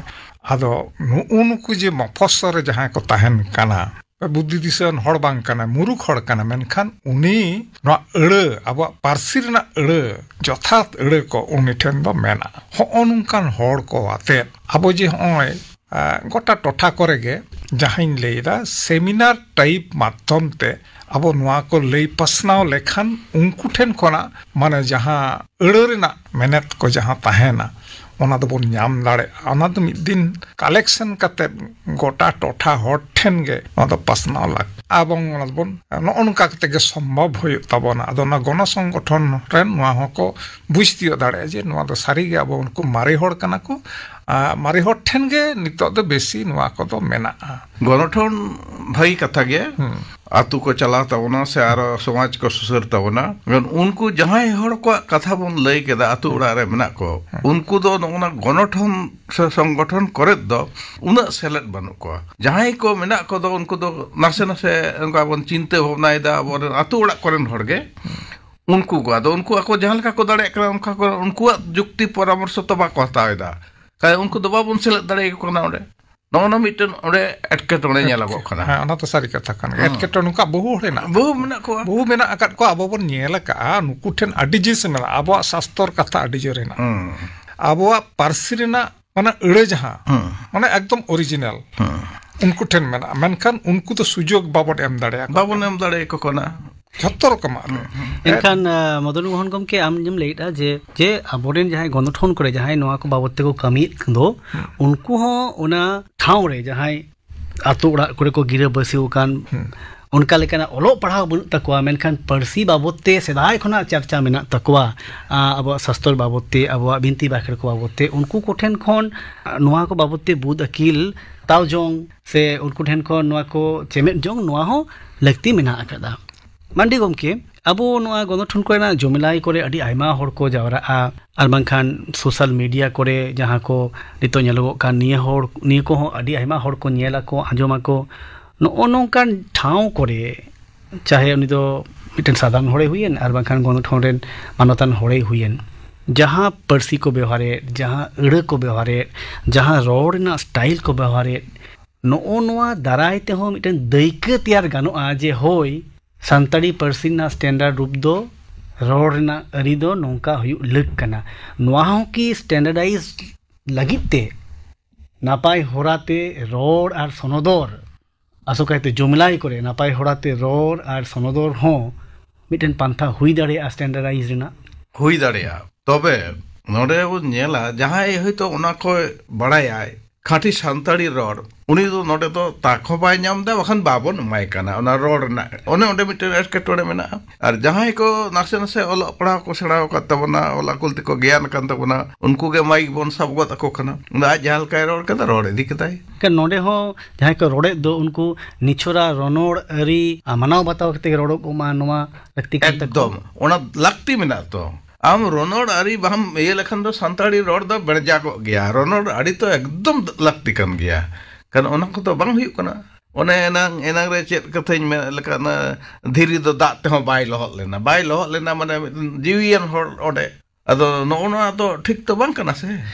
ᱟᱫᱚ ᱱᱩᱜᱼᱩ ᱱᱩᱠᱩ ᱡᱮ ᱢᱚᱯᱷᱚᱥᱚᱞ ᱨᱮ ᱡᱟᱦᱟᱸᱭ ᱠᱚ ᱛᱟᱦᱮᱱ ᱠᱟᱱᱟ, ᱵᱩᱫᱽᱫᱷᱤ ᱫᱤᱥᱟᱹᱣᱟᱱ ᱦᱚᱲ ᱵᱟᱝ ᱠᱟᱱᱟᱭ, ᱢᱩᱨᱩᱠᱷ ᱦᱚᱲ ᱠᱟᱱᱟ, ᱢᱮᱱᱠᱷᱟᱱ ᱩᱱᱤ ᱱᱚᱣᱟ ᱟᱹᱲᱟᱹ, ᱟᱵᱚᱣᱟᱜ ᱯᱟᱹᱨᱥᱤ ᱨᱮᱱᱟᱜ ᱟᱹᱲᱟᱹ, ᱡᱚᱛᱷᱟᱛ ᱟᱹᱲᱟᱹ ᱠᱚ ᱩᱱᱤ ᱴᱷᱮᱱ ᱫᱚ ᱢᱮᱱᱟᱜᱼᱟ᱾ ᱦᱚᱸᱜᱼᱚ ᱱᱚᱝᱠᱟᱱ ᱦᱚᱲ ᱠᱚ ᱟᱛᱮᱫ ᱟᱵᱚ ᱡᱮ ᱦᱚᱸᱜᱼᱚᱭ, ᱟ, ᱜᱚᱴᱟ ᱴᱚᱴᱷᱟ ᱠᱚᱨᱮ ᱜᱮ ᱡᱟᱦᱟᱸᱧ ᱞᱟᱹᱭᱫᱟ, ᱥᱮᱢᱤᱱᱟᱨ ᱴᱟᱭᱤᱯ ᱢᱟᱫᱽᱫᱷᱚᱢ ᱛᱮ ᱟᱵᱚ ᱱᱚᱣᱟ ᱠᱚ ᱞᱟᱹᱭ ᱯᱟᱥᱱᱟᱣ ᱞᱮᱠᱷᱟᱱ ᱩᱱᱠᱩ ᱴᱷᱮᱱ ᱠᱷᱚᱱᱟᱜ, ᱢᱟᱱᱮ, ᱡᱟᱦᱟᱸ ᱟᱹᱲᱟᱹ ᱨᱮᱱᱟᱜ ᱢᱮᱱᱮᱛ ᱠᱚ ᱡᱟᱦᱟᱸ ᱛᱟᱦᱮᱱᱟ, ᱚᱱᱟ ᱫᱚᱵᱚᱱ ᱧᱟᱢ ᱫᱟᱲᱮᱭᱟᱜᱼᱟ᱾ ᱚᱱᱟ ᱫᱚ ᱢᱤᱫ ᱫᱤᱱ ᱠᱟᱞᱮᱠᱥᱚᱱ ᱠᱟᱛᱮ ᱜᱚᱴᱟ ᱴᱚᱴᱷᱟ ᱦᱚᱲ ᱴᱷᱮᱱ ᱜᱮ ᱱᱚᱣᱟ ᱫᱚ ᱯᱟᱥᱱᱟᱣ ᱞᱟᱹᱠᱛᱤ᱾ ᱮᱵᱚᱝ ᱚᱱᱟ ᱫᱚᱵᱚᱱ, ᱱᱚᱜᱼᱚ ᱱᱚᱝᱠᱟ ᱠᱟᱛᱮ ᱜᱮ ᱥᱚᱢᱵᱷᱚᱵ ᱦᱩᱭᱩᱜ ᱛᱟᱵᱚᱱᱟ᱾ ᱟᱫᱚ ᱚᱱᱟ ᱜᱚᱱᱚ ᱥᱚᱝᱜᱚᱴᱷᱚᱱ ᱨᱮᱱ ᱱᱚᱣᱟ ᱦᱚᱸᱠᱚ ᱵᱩᱡᱽ ᱛᱤᱭᱳᱜ ᱫᱟᱲᱮᱭᱟᱜᱼᱟ ᱡᱮ ᱱᱚᱣᱟ ᱫᱚ ᱥᱟᱹᱨᱤ ᱜᱮ ᱟᱵᱚ ᱩᱱᱠᱩ ᱢᱟᱨᱮ ᱦᱚᱲ ᱠᱟᱱᱟ ᱠᱚ, ᱟᱨ ᱢᱟᱨᱮ ᱦᱚᱲ ᱴᱷᱮᱱ ᱜᱮ ᱱᱤᱛᱚᱜ ᱫᱚ ᱵᱮᱥᱤ ᱱᱚᱣᱟ ᱠᱚᱫᱚ ᱢᱮᱱᱟᱜᱼᱟ᱾ ᱜᱚᱱᱚᱴᱷᱚᱱ ᱵᱷᱟᱹᱜᱤ ᱠᱟᱛᱷᱟ ᱜᱮ᱾ ᱦᱩᱸ᱾ ᱟᱛᱳ ᱠᱚ ᱪᱟᱞᱟᱣ ᱛᱟᱵᱚᱱᱟ ᱥᱮ ᱟᱨᱚ ᱥᱚᱢᱟᱡᱽ ᱠᱚ ᱥᱩᱥᱟᱹᱨ ᱛᱟᱵᱚᱱᱟ᱾ ᱢᱮᱱᱠᱷᱟᱱ ᱩᱱᱠᱩ ᱡᱟᱦᱟᱸᱭ ᱦᱚᱲ ᱠᱚᱣᱟᱜ ᱠᱟᱛᱷᱟ ᱵᱚᱱ ᱞᱟᱹᱭ ᱠᱮᱫᱟ, ᱟᱛᱳ ᱚᱲᱟᱜ ᱨᱮ ᱢᱮᱱᱟᱜ ᱠᱚ, ᱦᱩᱸ᱾ ᱩᱱᱠᱩ ᱫᱚ ᱱᱚᱜᱼᱚ ᱱᱟ ᱜᱚᱱᱚᱴᱷᱚᱱ ᱥᱮ ᱥᱚᱝᱜᱚᱴᱷᱚᱱ ᱠᱚᱨᱮᱫ ᱫᱚ ᱩᱱᱟᱹᱜ ᱥᱮᱞᱮᱫ ᱵᱟᱹᱱᱩᱜ ᱠᱚᱣᱟ᱾ ᱡᱟᱦᱟᱸᱭ ᱠᱚ ᱢᱮᱱᱟᱜ ᱠᱚᱫᱚ ᱩᱱᱠᱩ ᱫᱚ ᱱᱟᱥᱮ ᱱᱟᱥᱮ ᱚᱱᱠᱟ ᱵᱚᱱ ᱪᱤᱱᱛᱟᱹ ᱵᱷᱟᱵᱽᱱᱟᱭᱮᱫᱟ, ᱟᱵᱚᱨᱮᱱ ᱟᱛᱳ ᱚᱲᱟᱜ ᱠᱚᱨᱮᱱ ᱦᱚᱲ ᱜᱮ᱾ ᱩᱱᱠᱩ ᱠᱚ, ᱟᱫᱚ ᱩᱱᱠᱩ ᱟᱠᱚ ᱡᱟᱦᱟᱸ ᱞᱮᱠᱟ ᱠᱚ ᱫᱟᱲᱮᱭᱟᱜ ᱠᱟᱱᱟ, ᱚᱱᱠᱟ ᱠᱚ, ᱩᱱᱠᱩᱣᱟᱜ ᱡᱩᱠᱛᱤ ᱯᱚᱨᱟᱢᱚᱨᱥᱚ ᱛᱚ ᱵᱟᱠᱚ ᱦᱟᱛᱟᱣ ᱮᱫᱟ᱾ ᱠᱷᱟᱡ ᱩᱱᱠᱩ ᱫᱚ ᱵᱟᱵᱚᱱ ᱥᱮᱞᱮᱫ ᱫᱟᱲᱮᱭᱟᱠᱚ ᱠᱟᱱᱟ ᱚᱸᱰᱮ᱾ ᱱᱚᱜᱼᱚ ᱱᱟ ᱢᱤᱫᱴᱮᱱ ᱚᱸᱰᱮ ᱮᱴᱠᱮᱴᱚᱬᱮ ᱧᱮᱞᱚᱜᱚᱜ ᱠᱟᱱᱟ᱾ ᱦᱮᱸ, ᱚᱱᱟ ᱫᱚ ᱥᱟᱹᱨᱤ ᱠᱟᱛᱷᱟ ᱠᱟᱱ ᱜᱮᱭᱟ᱾ ᱦᱩᱸ᱾ ᱮᱴᱠᱮᱴᱚᱬᱮ ᱱᱚᱝᱠᱟ ᱵᱚᱦᱩ ᱦᱚᱲ ᱦᱮᱱᱟᱜ ᱵᱚᱦᱩ ᱠᱚᱣᱟ᱾ ᱢᱮᱱᱟᱜ ᱠᱚᱣᱟ᱾ ᱵᱚᱦᱩ ᱢᱮᱱᱟᱜ ᱟᱠᱟᱫ ᱠᱚᱣᱟ, ᱟᱵᱚ ᱵᱚᱱ ᱧᱮᱞ ᱟᱠᱟᱫᱼᱟ, ᱱᱩᱠᱩ ᱴᱷᱮᱱ ᱟᱹᱰᱤ ᱡᱤᱱᱤᱥ ᱢᱮᱱᱟᱜᱼᱟ᱾ ᱟᱵᱚᱣᱟᱜ ᱥᱟᱥᱛᱚᱨ ᱠᱟᱛᱷᱟ ᱟᱹᱰᱤ ᱡᱳᱨ ᱦᱮᱱᱟᱜᱼᱟ᱾ ᱦᱩᱸ᱾ ᱟᱵᱚᱣᱟᱜ ᱯᱟᱹᱨᱥᱤ ᱨᱮᱱᱟᱜ ᱚᱱᱟ ᱟᱹᱲᱟᱹ ᱡᱟᱦᱟᱸ, ᱦᱩᱸ᱾ ᱚᱱᱟ ᱮᱠᱫᱚᱢ ᱚᱨᱤᱡᱤᱱᱟᱞ ᱦᱩᱸ᱾ ᱩᱱᱠᱩ ᱴᱷᱮᱱ ᱢᱮᱱᱟᱜᱼᱟ, ᱢᱮᱱᱠᱷᱟᱱ ᱩᱱᱠᱩ ᱫᱚ ᱥᱩᱡᱳᱜᱽ ᱵᱟᱵᱚᱱ ᱮᱢ ᱫᱟᱲᱮᱭᱟᱠᱚ ᱵᱟᱵᱚᱱ ᱠᱟᱱᱟ᱾ ᱮᱢ ᱫᱟᱲᱮᱭᱟᱠᱚ ᱠᱟᱱᱟ᱾ ᱡᱷᱚᱛᱚ ᱨᱚᱠᱚᱢᱟᱜ ᱨᱮ᱾ ᱮᱱᱠᱷᱟᱱ, ᱟᱸ, ᱢᱚᱫᱚᱱ ᱢᱳᱦᱚᱱ ᱜᱚᱢᱠᱮ, ᱟᱢ ᱡᱮᱢ ᱞᱟᱹᱭᱮᱫᱼᱟ ᱡᱮ, ᱡᱮ ᱟᱵᱚᱨᱮᱱ ᱡᱟᱦᱟᱸᱭ ᱜᱚᱱᱚᱴᱷᱚᱱ ᱠᱚᱨᱮ ᱡᱟᱦᱟᱸᱭ ᱱᱚᱣᱟ ᱠᱚ ᱵᱟᱵᱚᱫ ᱛᱮᱠᱚ ᱠᱟᱹᱢᱤᱭᱮᱫ ᱫᱚ, ᱦᱩᱸ᱾ ᱩᱱᱠᱩ ᱦᱚᱸ ᱚᱱᱟ ᱴᱷᱟᱶ ᱨᱮ ᱡᱟᱦᱟᱸᱭ ᱟᱛᱳ ᱚᱲᱟᱜ ᱠᱚᱨᱮ ᱠᱚ ᱜᱤᱨᱟᱹᱵᱟᱹᱥᱤ ᱟᱠᱟᱱ, ᱦᱩᱸ᱾ ᱚᱱᱠᱟ ᱞᱮᱠᱟᱱᱟᱜ ᱚᱞᱚᱜ ᱯᱟᱲᱦᱟᱣ ᱵᱟᱹᱱᱩᱜ ᱛᱟᱠᱚᱣᱟ, ᱢᱮᱱᱠᱷᱟᱱ ᱯᱟᱹᱨᱥᱤ ᱵᱟᱵᱚᱫ ᱛᱮ ᱥᱮᱫᱟᱭ ᱠᱷᱚᱱᱟᱜ ᱪᱟᱨᱪᱟ ᱢᱮᱱᱟᱜ ᱛᱟᱠᱚᱣᱟ, ᱟᱸ, ᱟᱵᱚᱣᱟᱜ ᱥᱟᱥᱛᱚᱨ ᱵᱟᱵᱚᱫ ᱛᱮ, ᱟᱵᱚᱣᱟᱜ ᱵᱤᱱᱛᱤ ᱵᱟᱠᱷᱮᱲ ᱠᱚ ᱵᱟᱵᱚᱫ ᱛᱮ, ᱩᱱᱠᱩ ᱠᱚᱴᱷᱮᱱ ᱠᱷᱚᱱ, ᱟᱸ, ᱱᱚᱣᱟ ᱠᱚ ᱵᱟᱵᱚᱫ ᱛᱮ ᱵᱩᱫ ᱟᱹᱠᱤᱞ ᱦᱟᱛᱟᱣ ᱡᱚᱝ ᱥᱮ ᱩᱱᱠᱩ ᱴᱷᱮᱱ ᱠᱷᱚᱱ ᱱᱚᱣᱟ ᱠᱚ ᱪᱮᱢᱮᱫ ᱡᱚᱝ, ᱱᱚᱣᱟ ᱦᱚᱸ ᱞᱟᱹᱠᱛᱤ ᱢᱮᱱᱟᱜ ᱟᱠᱟᱫᱟ᱾ ᱢᱟᱱᱰᱤ ᱜᱚᱢᱠᱮ, ᱟᱵᱚ ᱱᱚᱣᱟ ᱜᱚᱱᱚᱴᱷᱚᱱ ᱠᱚᱨᱮᱱᱟᱜ ᱡᱚᱢᱮᱞᱟᱭ ᱠᱚᱨᱮ ᱟᱹᱰᱤ ᱟᱭᱢᱟ ᱦᱚᱲ ᱠᱚ ᱡᱟᱣᱨᱟᱜᱼᱟ, ᱟᱨ ᱵᱟᱝᱠᱷᱟᱱ ᱥᱳᱥᱟᱞ ᱢᱤᱰᱤᱭᱟ ᱠᱚᱨᱮ ᱡᱟᱦᱟᱸ ᱠᱚ ᱱᱤᱛᱚᱜ ᱧᱮᱞᱚᱜᱚᱜ ᱠᱟᱱ, ᱱᱤᱭᱟᱹ ᱦᱚᱲ, ᱱᱤᱭᱟᱹ ᱠᱚᱦᱚᱸ ᱟᱹᱰᱤ ᱟᱭᱢᱟ ᱦᱚᱲ ᱠᱚ ᱧᱮᱞ ᱟᱠᱚ, ᱟᱸᱡᱚᱢ ᱟᱠᱚ᱾ ᱱᱚᱜᱼᱚ ᱱᱚᱝᱠᱟᱱ ᱴᱷᱟᱶ ᱠᱚᱨᱮ, ᱪᱟᱦᱮ ᱩᱱᱤ ᱫᱚ ᱢᱤᱫᱴᱮᱱ ᱥᱟᱫᱷᱟᱨᱚᱱ ᱦᱚᱲᱮ ᱦᱩᱭᱮᱱ, ᱟᱨ ᱵᱟᱝᱠᱷᱟᱱ ᱜᱚᱱᱚᱴᱷᱚᱱ ᱨᱮᱱ ᱢᱟᱱᱚᱛᱟᱱ ᱦᱚᱲᱮ ᱦᱩᱭᱮᱱ, ᱡᱟᱦᱟᱸ ᱯᱟᱹᱨᱥᱤ ᱠᱚ ᱵᱮᱣᱦᱟᱨᱮᱫ, ᱡᱟᱦᱟᱸ ᱟᱹᱲᱟᱹ ᱠᱚ ᱵᱮᱣᱦᱟᱨᱮᱫ, ᱡᱟᱦᱟᱸ ᱨᱚᱲ ᱨᱮᱱᱟᱜ ᱥᱴᱟᱭᱤᱞ ᱠᱚ ᱵᱮᱣᱦᱟᱨᱮᱫ, ᱱᱚᱜᱼᱚ ᱱᱚᱣᱟ ᱫᱟᱨᱟᱭ ᱛᱮᱦᱚᱸ ᱢᱤᱫᱴᱮᱱ ᱫᱟᱹᱭᱠᱟᱹ ᱛᱮᱭᱟᱨ ᱜᱟᱱᱚᱜᱼᱟ ᱡᱮ, ᱦᱳᱭ, ᱥᱟᱱᱛᱟᱲᱤ ᱯᱟᱹᱨᱥᱤ ᱨᱮᱱᱟᱜ ᱥᱴᱮᱱᱰᱟᱨᱰ ᱨᱩᱯ ᱫᱚ ᱨᱚᱲ ᱨᱮᱱᱟᱜ ᱟᱹᱨᱤ ᱫᱚ ᱱᱚᱝᱠᱟ ᱦᱩᱭᱩᱜ ᱞᱟᱹᱠ ᱠᱟᱱᱟ᱾ ᱱᱚᱣᱟ ᱦᱚᱸ ᱠᱤ ᱥᱴᱮᱱᱰᱟᱨᱰᱟᱭᱤᱡᱽ ᱞᱟᱹᱜᱤᱫ ᱛᱮ ᱱᱟᱯᱟᱭ ᱦᱚᱨᱟᱛᱮ ᱨᱚᱲ ᱟᱨ ᱥᱚᱱᱚᱫᱚᱨ, ᱟᱥᱚᱠᱟᱭᱛᱮ ᱡᱚᱢᱞᱟᱭ ᱠᱚᱨᱮ ᱱᱟᱯᱟᱭ ᱦᱚᱨᱟᱛᱮ ᱨᱚᱲ ᱟᱨ ᱥᱚᱱᱚᱫᱚᱨ ᱦᱚᱸ ᱢᱤᱫᱴᱮᱱ ᱯᱟᱱᱛᱷᱟ ᱦᱩᱭ ᱫᱟᱲᱮᱭᱟᱜᱼᱟ ᱥᱴᱮᱱᱰᱟᱨᱰᱟᱭᱤᱡᱽ ᱨᱮᱱᱟᱜ? ᱦᱩᱭ ᱫᱟᱲᱮᱭᱟᱜᱼᱟ᱾ ᱛᱚᱵᱮ ᱱᱚᱰᱮ ᱵᱚᱱ ᱧᱮᱞᱟ, ᱡᱟᱦᱟᱸᱭ ᱦᱚᱭᱛᱳ ᱚᱱᱟ ᱠᱚᱭ ᱵᱟᱲᱟᱭᱟᱭ, ᱠᱷᱟᱸᱴᱤ ᱥᱟᱱᱛᱟᱲᱤ ᱨᱚᱲ, ᱩᱱᱤ ᱫᱚ ᱱᱚᱰᱮ ᱫᱚ ᱛᱟᱠ ᱦᱚᱸ ᱵᱟᱭ ᱧᱟᱢ ᱮᱫᱟ, ᱵᱟᱠᱷᱟᱱ ᱵᱟᱵᱚᱱ ᱮᱢᱟᱭ ᱠᱟᱱᱟ ᱚᱱᱟ ᱨᱚᱲ ᱨᱮᱱᱟᱜ᱾ ᱚᱱᱮ ᱚᱸᱰᱮ ᱢᱤᱫᱴᱮᱱ ᱮᱴᱠᱮᱴᱚᱬᱮ ᱢᱮᱱᱟᱜᱼᱟ᱾ ᱟᱨ ᱡᱟᱦᱟᱸᱭ ᱠᱚ ᱱᱟᱥᱮ ᱱᱟᱥᱮ ᱚᱞᱚᱜ ᱯᱟᱲᱦᱟᱣ ᱠᱚ ᱥᱮᱬᱟ ᱟᱠᱟᱫ ᱛᱟᱵᱚᱱᱟ, ᱚᱞ ᱟᱠᱩᱞ ᱛᱮᱠᱚ ᱜᱮᱭᱟᱱ ᱟᱠᱟᱱ ᱛᱟᱵᱚᱱᱟ, ᱩᱱᱠᱩ ᱜᱮ ᱢᱟᱭᱤᱠ ᱵᱚᱱ ᱥᱟᱵ ᱜᱚᱫ ᱟᱠᱚ ᱠᱟᱱᱟ᱾ ᱩᱱᱤ ᱫᱚ ᱟᱡ ᱡᱟᱦᱟᱸ ᱞᱮᱠᱟᱭ ᱨᱚᱲ ᱠᱟᱫᱟ, ᱨᱚᱲ ᱤᱫᱤ ᱠᱮᱫᱟᱭ᱾ ᱮᱱᱠᱷᱟᱱ ᱱᱚᱰᱮ ᱦᱚᱸ ᱡᱟᱦᱟᱸᱭ ᱠᱚ ᱨᱚᱲᱮᱫ ᱫᱚ, ᱩᱱᱠᱩ ᱱᱤᱪᱷᱚᱨᱟ ᱨᱚᱱᱚᱲ ᱟᱹᱨᱤ, ᱟ, ᱢᱟᱱᱟᱣ ᱵᱟᱛᱟᱣ ᱠᱟᱛᱮ ᱜᱮ ᱨᱚᱲᱚᱜ ᱢᱟ, ᱱᱚᱣᱟ ᱞᱟᱹᱠᱛᱤ ᱠᱟᱱ ᱛᱟᱠᱚᱣᱟ᱾ ᱮᱠᱫᱚᱢ, ᱚᱱᱟ ᱞᱟᱹᱠᱛᱤ ᱢᱮᱱᱟᱜ ᱛᱚ᱾ ᱟᱢ ᱨᱚᱱᱚᱲ ᱟᱹᱨᱤ ᱵᱟᱢ ᱤᱭᱟᱹ ᱞᱮᱠᱷᱟᱱ ᱫᱚ ᱥᱟᱱᱛᱟᱲᱤ ᱨᱚᱲ ᱫᱚ ᱵᱮᱲᱡᱟᱜᱚᱜ ᱜᱮᱭᱟ᱾ ᱨᱚᱱᱚᱲ ᱟᱹᱨᱤ ᱛᱚ ᱮᱠᱫᱚᱢ ᱞᱟᱹᱠᱛᱤ ᱠᱟᱱ ᱜᱮᱭᱟ, ᱠᱟᱨᱚᱱ ᱚᱱᱟ ᱠᱚᱫᱚ ᱵᱟᱝ ᱦᱩᱭᱩᱜ ᱠᱟᱱᱟ᱾ ᱚᱱᱮ ᱮᱱᱟᱝ, ᱮᱱᱟᱝ ᱨᱮ ᱪᱮᱫ ᱠᱟᱛᱷᱟᱧ ᱢᱮᱱ ᱞᱮᱠᱟ, ᱚᱱᱟ ᱫᱷᱤᱨᱤ ᱫᱚ ᱫᱟᱜ ᱛᱮᱦᱚᱸ ᱵᱟᱭ ᱞᱚᱦᱚᱫ ᱞᱮᱱᱟ, ᱵᱟᱭ ᱞᱚᱦᱚᱫ ᱞᱮᱱᱟ, ᱢᱟᱱᱮ ᱢᱤᱫᱴᱮᱱ ᱡᱤᱣᱤᱭᱟᱱ ᱦᱚᱲ ᱚᱸᱰᱮ᱾ ᱟᱫᱚ ᱱᱚᱜᱼᱚ ᱱᱚᱣᱟ ᱫᱚ ᱴᱷᱤᱠ ᱛᱚ ᱵᱟᱝ ᱠᱟᱱᱟ ᱥᱮ᱾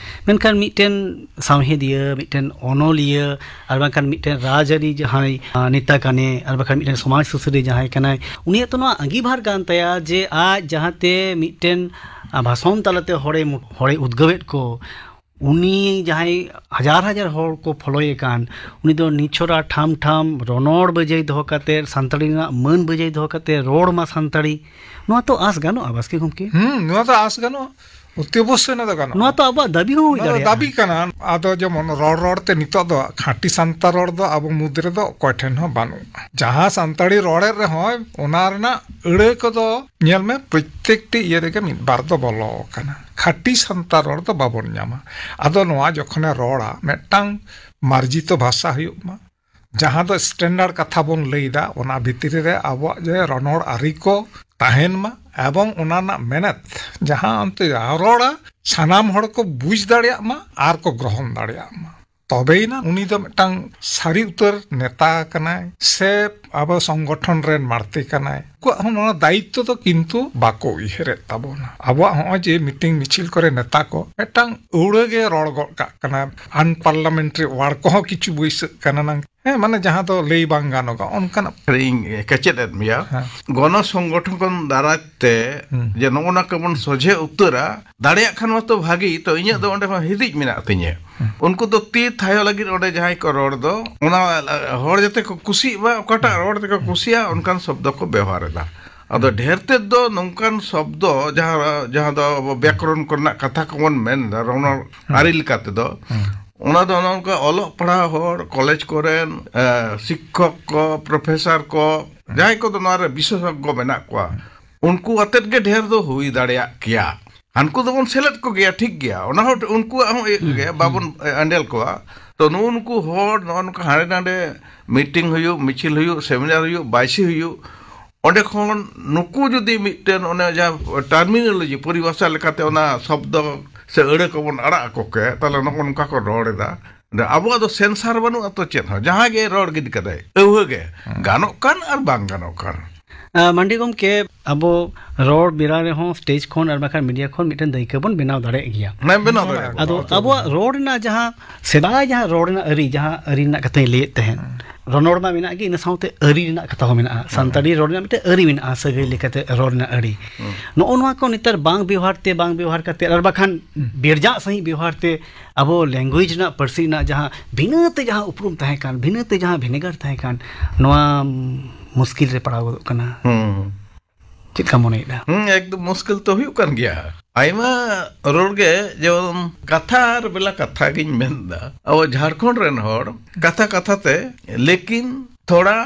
ᱢᱮᱱᱠᱷᱟᱱ ᱢᱤᱫᱴᱮᱱ ᱥᱟᱶᱦᱮᱫᱤᱭᱟᱹ, ᱢᱤᱫᱴᱮᱱ ᱚᱱᱚᱞᱤᱭᱟᱹ, ᱟᱨ ᱵᱟᱝᱠᱷᱟᱱ ᱢᱤᱫᱴᱮᱱ ᱨᱟᱡᱽᱟᱹᱨᱤ ᱡᱟᱦᱟᱸᱭ, ᱟ, ᱱᱮᱛᱟ ᱠᱟᱱᱮ, ᱟᱨ ᱵᱟᱝᱠᱷᱟᱱ ᱢᱤᱫᱴᱮᱱ ᱥᱚᱢᱟᱡᱽ ᱥᱩᱥᱟᱹᱨᱤᱭᱟᱹ ᱡᱟᱦᱟᱸᱭ ᱠᱟᱱᱟᱭ, ᱩᱱᱤᱭᱟᱜ ᱛᱚ ᱱᱚᱣᱟ ᱟᱸᱜᱤᱵᱷᱟᱨ ᱠᱟᱱ ᱛᱟᱭᱟ ᱡᱮ ᱟᱡ ᱡᱟᱦᱟᱸᱛᱮ ᱢᱤᱫᱴᱮᱱ, ᱟ, ᱵᱷᱟᱥᱚᱱ ᱛᱟᱞᱟᱛᱮ ᱦᱚᱲᱮ ᱢᱩ-, ᱦᱚᱲᱮ ᱩᱫᱽᱜᱟᱹᱣᱮᱫ ᱠᱚ, ᱩᱱᱤ ᱡᱟᱦᱟᱸᱭ ᱦᱟᱡᱟᱨ ᱦᱟᱡᱟᱨ ᱦᱚᱲ ᱠᱚ ᱯᱷᱚᱞᱳᱭᱮ ᱠᱟᱱ, ᱩᱱᱤ ᱫᱚ ᱱᱤᱪᱷᱚᱨᱟ ᱴᱷᱟᱢ ᱴᱷᱟᱢ ᱨᱚᱱᱚᱲ ᱵᱟᱹᱡᱟᱹᱭ ᱫᱚᱦᱚ ᱠᱟᱛᱮ, ᱥᱟᱱᱛᱟᱲᱤ ᱨᱮᱱᱟᱜ ᱢᱟᱹᱱ ᱵᱟᱹᱡᱟᱹᱭ ᱫᱚᱦᱚ ᱠᱟᱛᱮ ᱨᱚᱲ ᱢᱟ ᱥᱟᱱᱛᱟᱲᱤ, ᱱᱚᱣᱟ ᱛᱚ ᱟᱸᱥ ᱜᱟᱱᱚᱜᱼᱟ ᱵᱟᱥᱠᱮ ᱜᱚᱢᱠᱮ? ᱦᱩᱸ, ᱱᱚᱣᱟ ᱫᱚ ᱟᱸᱥ ᱜᱟᱱᱚᱜᱼᱟ, ᱚᱛᱤ ᱚᱵᱚᱥᱥᱳᱭ ᱱᱚᱣᱟ ᱫᱚ ᱜᱟᱱᱚᱜᱼᱟ᱾ ᱱᱚᱣᱟ ᱛᱚ ᱟᱵᱚᱣᱟᱜ ᱫᱟᱹᱵᱤ ᱦᱚᱸ ᱦᱩᱭ ᱱᱚᱣᱟ ᱫᱚ ᱫᱟᱲᱮᱭᱟᱜᱼᱟ᱾ ᱫᱟᱹᱵᱤ ᱠᱟᱱᱟ᱾ ᱟᱫᱚ ᱡᱮᱢᱚᱱ ᱨᱚᱲ ᱨᱚᱲ ᱛᱮ ᱱᱤᱛᱚᱜ ᱫᱚ ᱠᱷᱟᱸᱴᱤ ᱥᱟᱱᱛᱟᱲ ᱨᱚᱲ ᱫᱚ ᱟᱵᱚ ᱢᱩᱫᱽ ᱨᱮᱫᱚ ᱚᱠᱚᱭ ᱴᱷᱮᱱ ᱦᱚᱸ ᱵᱟᱹᱱᱩᱜᱼᱟ᱾ ᱡᱟᱦᱟᱸ ᱥᱟᱱᱛᱟᱲᱤ ᱨᱚᱲᱮᱫ ᱨᱮᱦᱚᱸᱭ, ᱚᱱᱟ ᱨᱮᱱᱟᱜ ᱟᱹᱲᱟᱹ ᱠᱚᱫᱚ ᱧᱮᱞ ᱢᱮ, ᱯᱨᱚᱛᱛᱮᱠᱴᱤ ᱤᱭᱟᱹ ᱨᱮᱜᱮ ᱢᱤᱫ ᱵᱟᱨ ᱫᱚ ᱵᱚᱞᱚ ᱟᱠᱟᱱᱟ᱾ ᱠᱷᱟᱹᱴᱤ ᱥᱟᱱᱛᱟᱲ ᱨᱚᱲ ᱫᱚ ᱵᱟᱵᱚᱱ ᱧᱟᱢᱟ᱾ ᱟᱫᱚ ᱱᱚᱣᱟ ᱡᱚᱠᱷᱚᱱᱮ ᱨᱚᱲᱟ, ᱢᱤᱫᱴᱟᱝ ᱢᱟᱨᱡᱤᱛᱚ ᱵᱷᱟᱥᱟ ᱦᱩᱭᱩᱜ ᱢᱟ, ᱡᱟᱦᱟᱸ ᱫᱚ ᱥᱴᱮᱱᱰᱟᱨᱰ ᱠᱟᱛᱷᱟ ᱵᱚᱱ ᱞᱟᱹᱭᱫᱟ, ᱚᱱᱟ ᱵᱷᱤᱛᱨᱤ ᱨᱮ ᱟᱵᱚᱣᱟᱜ ᱡᱮ ᱨᱚᱱᱚᱲ ᱟᱹᱨᱤ ᱠᱚ ᱛᱟᱦᱮᱱ ᱢᱟ, ᱮᱵᱚᱝ ᱚᱱᱟ ᱨᱮᱱᱟᱜ ᱢᱮᱱᱮᱛ ᱡᱟᱦᱟᱸ ᱚᱱᱛᱮ ᱨᱚᱲᱟ, ᱥᱟᱱᱟᱢ ᱦᱚᱲ ᱠᱚ ᱵᱩᱡᱽ ᱫᱟᱲᱮᱭᱟᱜ ᱢᱟ ᱟᱨ ᱠᱚ ᱜᱨᱚᱦᱚᱱ ᱫᱟᱲᱮᱭᱟᱜ ᱢᱟ᱾ ᱛᱚᱵᱮᱭᱮᱱᱟ ᱩᱱᱤ ᱫᱚ ᱢᱤᱫᱴᱟᱝ ᱥᱟᱹᱨᱤ ᱩᱛᱟᱹᱨ ᱱᱮᱛᱟ ᱠᱟᱱᱟᱭ ᱥᱮ ᱟᱵᱚ ᱥᱚᱝᱜᱚᱴᱷᱚᱱ ᱨᱮᱱ ᱢᱟᱬᱛᱮ ᱠᱟᱱᱟᱭ᱾ ᱩᱱᱠᱩᱣᱟᱜ ᱦᱚᱸ ᱱᱚᱣᱟ ᱫᱟᱭᱤᱛᱛᱚ ᱫᱚ ᱠᱤᱱᱛᱩ ᱵᱟᱠᱚ ᱩᱭᱦᱟᱹᱨᱮᱫ ᱛᱟᱵᱚᱱᱟ᱾ ᱟᱵᱚᱣᱟᱜ ᱦᱚᱸᱜᱼᱚᱭ ᱡᱮ ᱢᱤᱴᱤᱝ ᱢᱤᱪᱷᱤᱞ ᱠᱚᱨᱮ ᱱᱮᱛᱟ ᱠᱚ ᱢᱤᱫᱴᱟᱝ ᱟᱹᱣᱲᱟᱹ ᱜᱮ ᱨᱚᱲ ᱜᱚᱫ ᱠᱟᱜ ᱠᱟᱱᱟ, ᱟᱱᱯᱟᱨᱞᱟᱢᱮᱱᱴᱟᱨᱤ ᱣᱟᱨᱰ ᱠᱚᱦᱚᱸ ᱠᱤᱪᱷᱩ ᱵᱟᱹᱭᱥᱟᱹᱜ ᱠᱟᱱᱟ ᱱᱟᱝ᱾ ᱦᱮᱸ, ᱢᱟᱱᱮ ᱡᱟᱦᱟᱸ ᱫᱚ ᱞᱟᱹᱭ ᱵᱟᱝ ᱜᱟᱱᱚᱜᱼᱟ ᱚᱱᱠᱟᱱᱟᱜ᱾ ᱤᱧ ᱠᱮᱪᱮᱫ ᱮᱫ ᱢᱮᱭᱟ᱾ ᱦᱮᱸ᱾ ᱜᱚᱱᱚ ᱥᱚᱝᱜᱚᱴᱷᱚᱱ ᱫᱟᱨᱟᱭ ᱛᱮ ᱦᱩᱸ᱾ ᱡᱮ ᱱᱚᱜᱼᱚ ᱱᱟ ᱠᱚᱵᱚᱱ ᱥᱚᱡᱷᱮ ᱩᱛᱟᱹᱨᱟ, ᱫᱟᱲᱮᱭᱟᱜ ᱠᱷᱟᱱ ᱢᱟᱛᱚ ᱵᱷᱟᱹᱜᱤ, ᱛᱚ ᱤᱧᱟᱹᱜ ᱫᱚ ᱚᱸᱰᱮ ᱦᱚᱸ ᱦᱤᱫᱤᱡ ᱢᱮᱱᱟᱜ ᱛᱤᱧᱟᱹ᱾ ᱦᱩᱸ᱾ ᱩᱱᱠᱩ ᱫᱚ ᱛᱤ ᱛᱷᱟᱭᱚ ᱞᱟᱹᱜᱤᱫ ᱚᱸᱰᱮ ᱡᱟᱦᱟᱸᱭ ᱠᱚ ᱨᱚᱲ ᱫᱚ, ᱚᱱᱟ ᱦᱚᱲ ᱡᱟᱛᱮ ᱠᱚ ᱠᱩᱥᱤᱜ ᱢᱟ, ᱚᱠᱟᱴᱟᱜ ᱨᱚᱲ ᱛᱮᱠᱚ ᱠᱩᱥᱤᱭᱟᱜᱼᱟ, ᱚᱱᱠᱟᱱ ᱥᱚᱵᱫᱚ ᱠᱚ ᱵᱮᱣᱦᱟᱨ ᱮᱫᱟ᱾ ᱟᱫᱚ ᱰᱷᱮᱨ ᱛᱮᱫ ᱫᱚ ᱱᱚᱝᱠᱟᱱ ᱥᱚᱵᱫᱚ ᱡᱟᱦᱟᱸ, ᱡᱟᱦᱟᱸ ᱫᱚ ᱟᱵᱚ ᱵᱮᱠᱨᱚᱱ ᱠᱚᱨᱮᱱᱟᱜ ᱠᱟᱛᱷᱟ ᱠᱚᱵᱚᱱ ᱢᱮᱱ ᱮᱫᱟ, ᱨᱚᱱᱚᱲ ᱦᱩᱸ᱾ ᱟᱹᱨᱤ ᱞᱮᱠᱟ ᱛᱮᱫᱚ, ᱦᱩᱸ᱾ ᱚᱱᱟ ᱫᱚ ᱚᱱᱮ ᱚᱱᱠᱟ ᱚᱞᱚᱜ ᱯᱟᱲᱦᱟᱣ ᱦᱚᱲ, ᱠᱚᱞᱮᱡᱽ ᱠᱚᱨᱮᱱ, ᱮ, ᱥᱤᱠᱠᱷᱚᱠ ᱠᱚ, ᱯᱨᱚᱯᱷᱮᱥᱚᱨ ᱠᱚ, ᱦᱩᱸ᱾ ᱡᱟᱦᱟᱸᱭ ᱠᱚᱫᱚ ᱱᱚᱣᱟ ᱨᱮ ᱵᱤᱥᱮᱥᱚᱜᱽᱜᱚ ᱢᱮᱱᱟᱜ ᱠᱚᱣᱟ, ᱩᱱᱠᱩ ᱟᱛᱮᱫ ᱜᱮ ᱰᱷᱮᱨ ᱫᱚ ᱦᱩᱭ ᱫᱟᱲᱮᱭᱟᱜ ᱠᱮᱭᱟ᱾ ᱦᱟᱱᱠᱩ ᱫᱚᱵᱚᱱ ᱥᱮᱞᱮᱫ ᱠᱚᱜᱮᱭᱟ, ᱴᱷᱤᱠ ᱜᱮᱭᱟ, ᱚᱱᱟ ᱦᱚᱸ ᱩᱱᱠᱩᱣᱟᱜ ᱦᱚᱸ ᱤᱭᱟᱹ ᱦᱩᱸ, ᱜᱮ, ᱦᱩᱸ᱾ ᱵᱟᱵᱚᱱ, ᱮ, ᱟᱸᱰᱮᱞ ᱠᱚᱣᱟ᱾ ᱛᱚ ᱱᱩᱜᱼᱩ ᱱᱩᱠᱩ ᱦᱚᱲ ᱱᱚᱜᱼᱚ ᱱᱚᱝᱠᱟ ᱦᱟᱸᱰᱮ ᱱᱟᱰᱮ ᱢᱤᱴᱤᱝ ᱦᱩᱭᱩᱜ, ᱢᱤᱪᱷᱤᱞ ᱦᱩᱭᱩᱜ, ᱥᱮᱢᱤᱱᱟᱨ ᱦᱩᱭᱩᱜ, ᱵᱟᱭᱥᱤ ᱦᱩᱭᱩᱜ, ᱚᱸᱰᱮ ᱠᱷᱚᱱ ᱱᱩᱠᱩ ᱡᱩᱫᱤ ᱢᱤᱫᱴᱮᱱ ᱚᱱᱮ ᱡᱟᱦᱟᱸ ᱴᱟᱨᱢᱤᱱᱳᱞᱚᱡᱤ ᱯᱚᱨᱤᱵᱷᱟᱥᱟ ᱞᱮᱠᱟᱛᱮ ᱚᱱᱟ ᱥᱚᱵᱫᱚ ᱥᱮ ᱟᱹᱲᱟᱹ ᱠᱚᱵᱚᱱ ᱟᱲᱟᱜ ᱟᱠᱚ ᱠᱮ, ᱛᱟᱦᱞᱮ ᱱᱚᱜᱼᱚ ᱱᱚᱝᱠᱟ ᱠᱚ ᱨᱚᱲ ᱮᱫᱟ᱾ ᱟᱵᱚᱣᱟᱜ ᱫᱚ ᱥᱮᱱᱥᱟᱨ ᱵᱟᱹᱱᱩᱜᱼᱟ ᱛᱚ ᱪᱮᱫ ᱦᱚᱸ, ᱡᱟᱦᱟᱸᱭ ᱜᱮ ᱨᱚᱲ ᱜᱤᱰᱤ ᱠᱟᱫᱟᱭ, ᱟᱹᱣᱦᱟᱹ ᱜᱮ, ᱦᱮᱸ᱾ ᱜᱟᱱᱚᱜ ᱠᱟᱱ ᱟᱨ ᱵᱟᱝ ᱜᱟᱱᱚᱜ ᱠᱟᱱ᱾ ᱟ, ᱢᱟᱱᱰᱤ ᱜᱚᱢᱠᱮ, ᱟᱵᱚ ᱨᱚᱲ ᱵᱮᱲᱟ ᱨᱮᱦᱚᱸ ᱥᱴᱮᱡᱽ ᱠᱷᱚᱱ ᱟᱨ ᱵᱟᱠᱷᱟᱱ ᱢᱤᱰᱤᱭᱟ ᱠᱷᱚᱱ ᱢᱤᱫᱴᱮᱱ ᱫᱟᱹᱭᱠᱟᱹ ᱵᱚᱱ ᱵᱮᱱᱟᱣ ᱫᱟᱲᱮᱭᱟᱜ ᱜᱮᱭᱟ᱾ ᱦᱮᱸ, ᱵᱮᱱᱟᱣ ᱫᱟᱲᱮᱭᱟᱜᱼᱟ ᱵᱚᱱ᱾ ᱟᱫᱚ ᱟᱵᱚᱣᱟᱜ ᱨᱚᱲ ᱨᱮᱱᱟᱜ ᱡᱟᱦᱟᱸ ᱥᱮᱫᱟᱭ ᱡᱟᱦᱟᱸ ᱨᱚᱲ ᱨᱮᱱᱟᱜ ᱟᱹᱨᱤ, ᱡᱟᱦᱟᱸ ᱟᱹᱨᱤ ᱨᱮᱱᱟᱜ ᱠᱟᱛᱷᱟᱧ ᱞᱟᱹᱭᱮᱫ ᱛᱟᱦᱮᱸᱫ, ᱦᱮᱸ᱾ ᱨᱚᱱᱚᱲ ᱢᱟ ᱢᱮᱱᱟᱜ ᱜᱮ, ᱤᱱᱟᱹ ᱥᱟᱶᱛᱮ ᱟᱹᱨᱤ ᱨᱮᱱᱟᱜ ᱠᱟᱛᱷᱟ ᱦᱚᱸ ᱢᱮᱱᱟᱜᱼᱟ᱾ ᱥᱟᱱᱛᱟᱲᱤ ᱨᱚᱲ ᱨᱮᱱᱟᱜ ᱢᱤᱫᱴᱮᱱ ᱟᱹᱨᱤ ᱢᱮᱱᱟᱜᱼᱟ, ᱥᱟᱹᱜᱟᱹᱭ ᱞᱮᱠᱟᱛᱮ ᱨᱚᱲ ᱨᱮᱱᱟᱜ ᱟᱹᱨᱤ᱾ ᱱᱚᱜᱼᱚ ᱱᱚᱣᱟ ᱠᱚ ᱱᱮᱛᱟᱨ ᱵᱟᱝ ᱵᱮᱣᱦᱟᱨ ᱛᱮ, ᱵᱟᱝ ᱵᱮᱣᱦᱟᱨ ᱠᱟᱛᱮ, ᱟᱨ ᱵᱟᱠᱷᱟᱱ ᱵᱮᱨᱡᱟᱜ ᱥᱟᱺᱦᱤᱡ ᱵᱮᱣᱦᱟᱨ ᱛᱮ ᱟᱵᱚ language ᱨᱮᱱᱟᱜ, ᱯᱟᱹᱨᱥᱤ ᱨᱮᱱᱟᱜ ᱡᱟᱦᱟᱸ ᱵᱷᱤᱱᱟᱹ ᱛᱮ ᱡᱟᱦᱟᱸ ᱩᱯᱨᱩᱢ ᱛᱟᱦᱮᱸ ᱠᱟᱱ, ᱵᱷᱤᱱᱟᱹ ᱛᱮ ᱡᱟᱦᱟᱸ ᱵᱷᱮᱱᱮᱜᱟᱨ ᱛᱟᱦᱮᱸ ᱠᱟᱱ, ᱱᱚᱣᱟ ᱢᱩᱥᱠᱤᱞ ᱨᱮ ᱯᱟᱲᱟᱣ ᱜᱚᱫᱚᱜ ᱠᱟᱱᱟ᱾ ᱦᱩᱸ᱾ ᱪᱮᱫ ᱞᱮᱠᱟ ᱢᱚᱱᱮᱭᱮᱫᱼᱟ? ᱦᱩᱸ, ᱮᱠᱫᱚᱢ ᱢᱩᱥᱠᱤᱞ ᱛᱚ ᱦᱩᱭᱩᱜ ᱠᱟᱱ ᱜᱮᱭᱟ᱾ ᱟᱭᱢᱟ ᱨᱚᱲ ᱜᱮ, ᱡᱮᱢᱚᱱ ᱠᱟᱛᱷᱟ ᱟᱨ ᱵᱮᱞᱟ ᱠᱟᱛᱷᱟ ᱜᱤᱧ ᱢᱮᱱᱫᱟ, ᱟᱵᱚ ᱡᱷᱟᱲᱠᱷᱚᱸᱰ ᱨᱮᱱ ᱦᱚᱲ ᱠᱟᱛᱷᱟ ᱠᱟᱛᱷᱟ ᱛᱮ, ᱞᱮᱠᱤᱱ ᱛᱷᱚᱲᱟ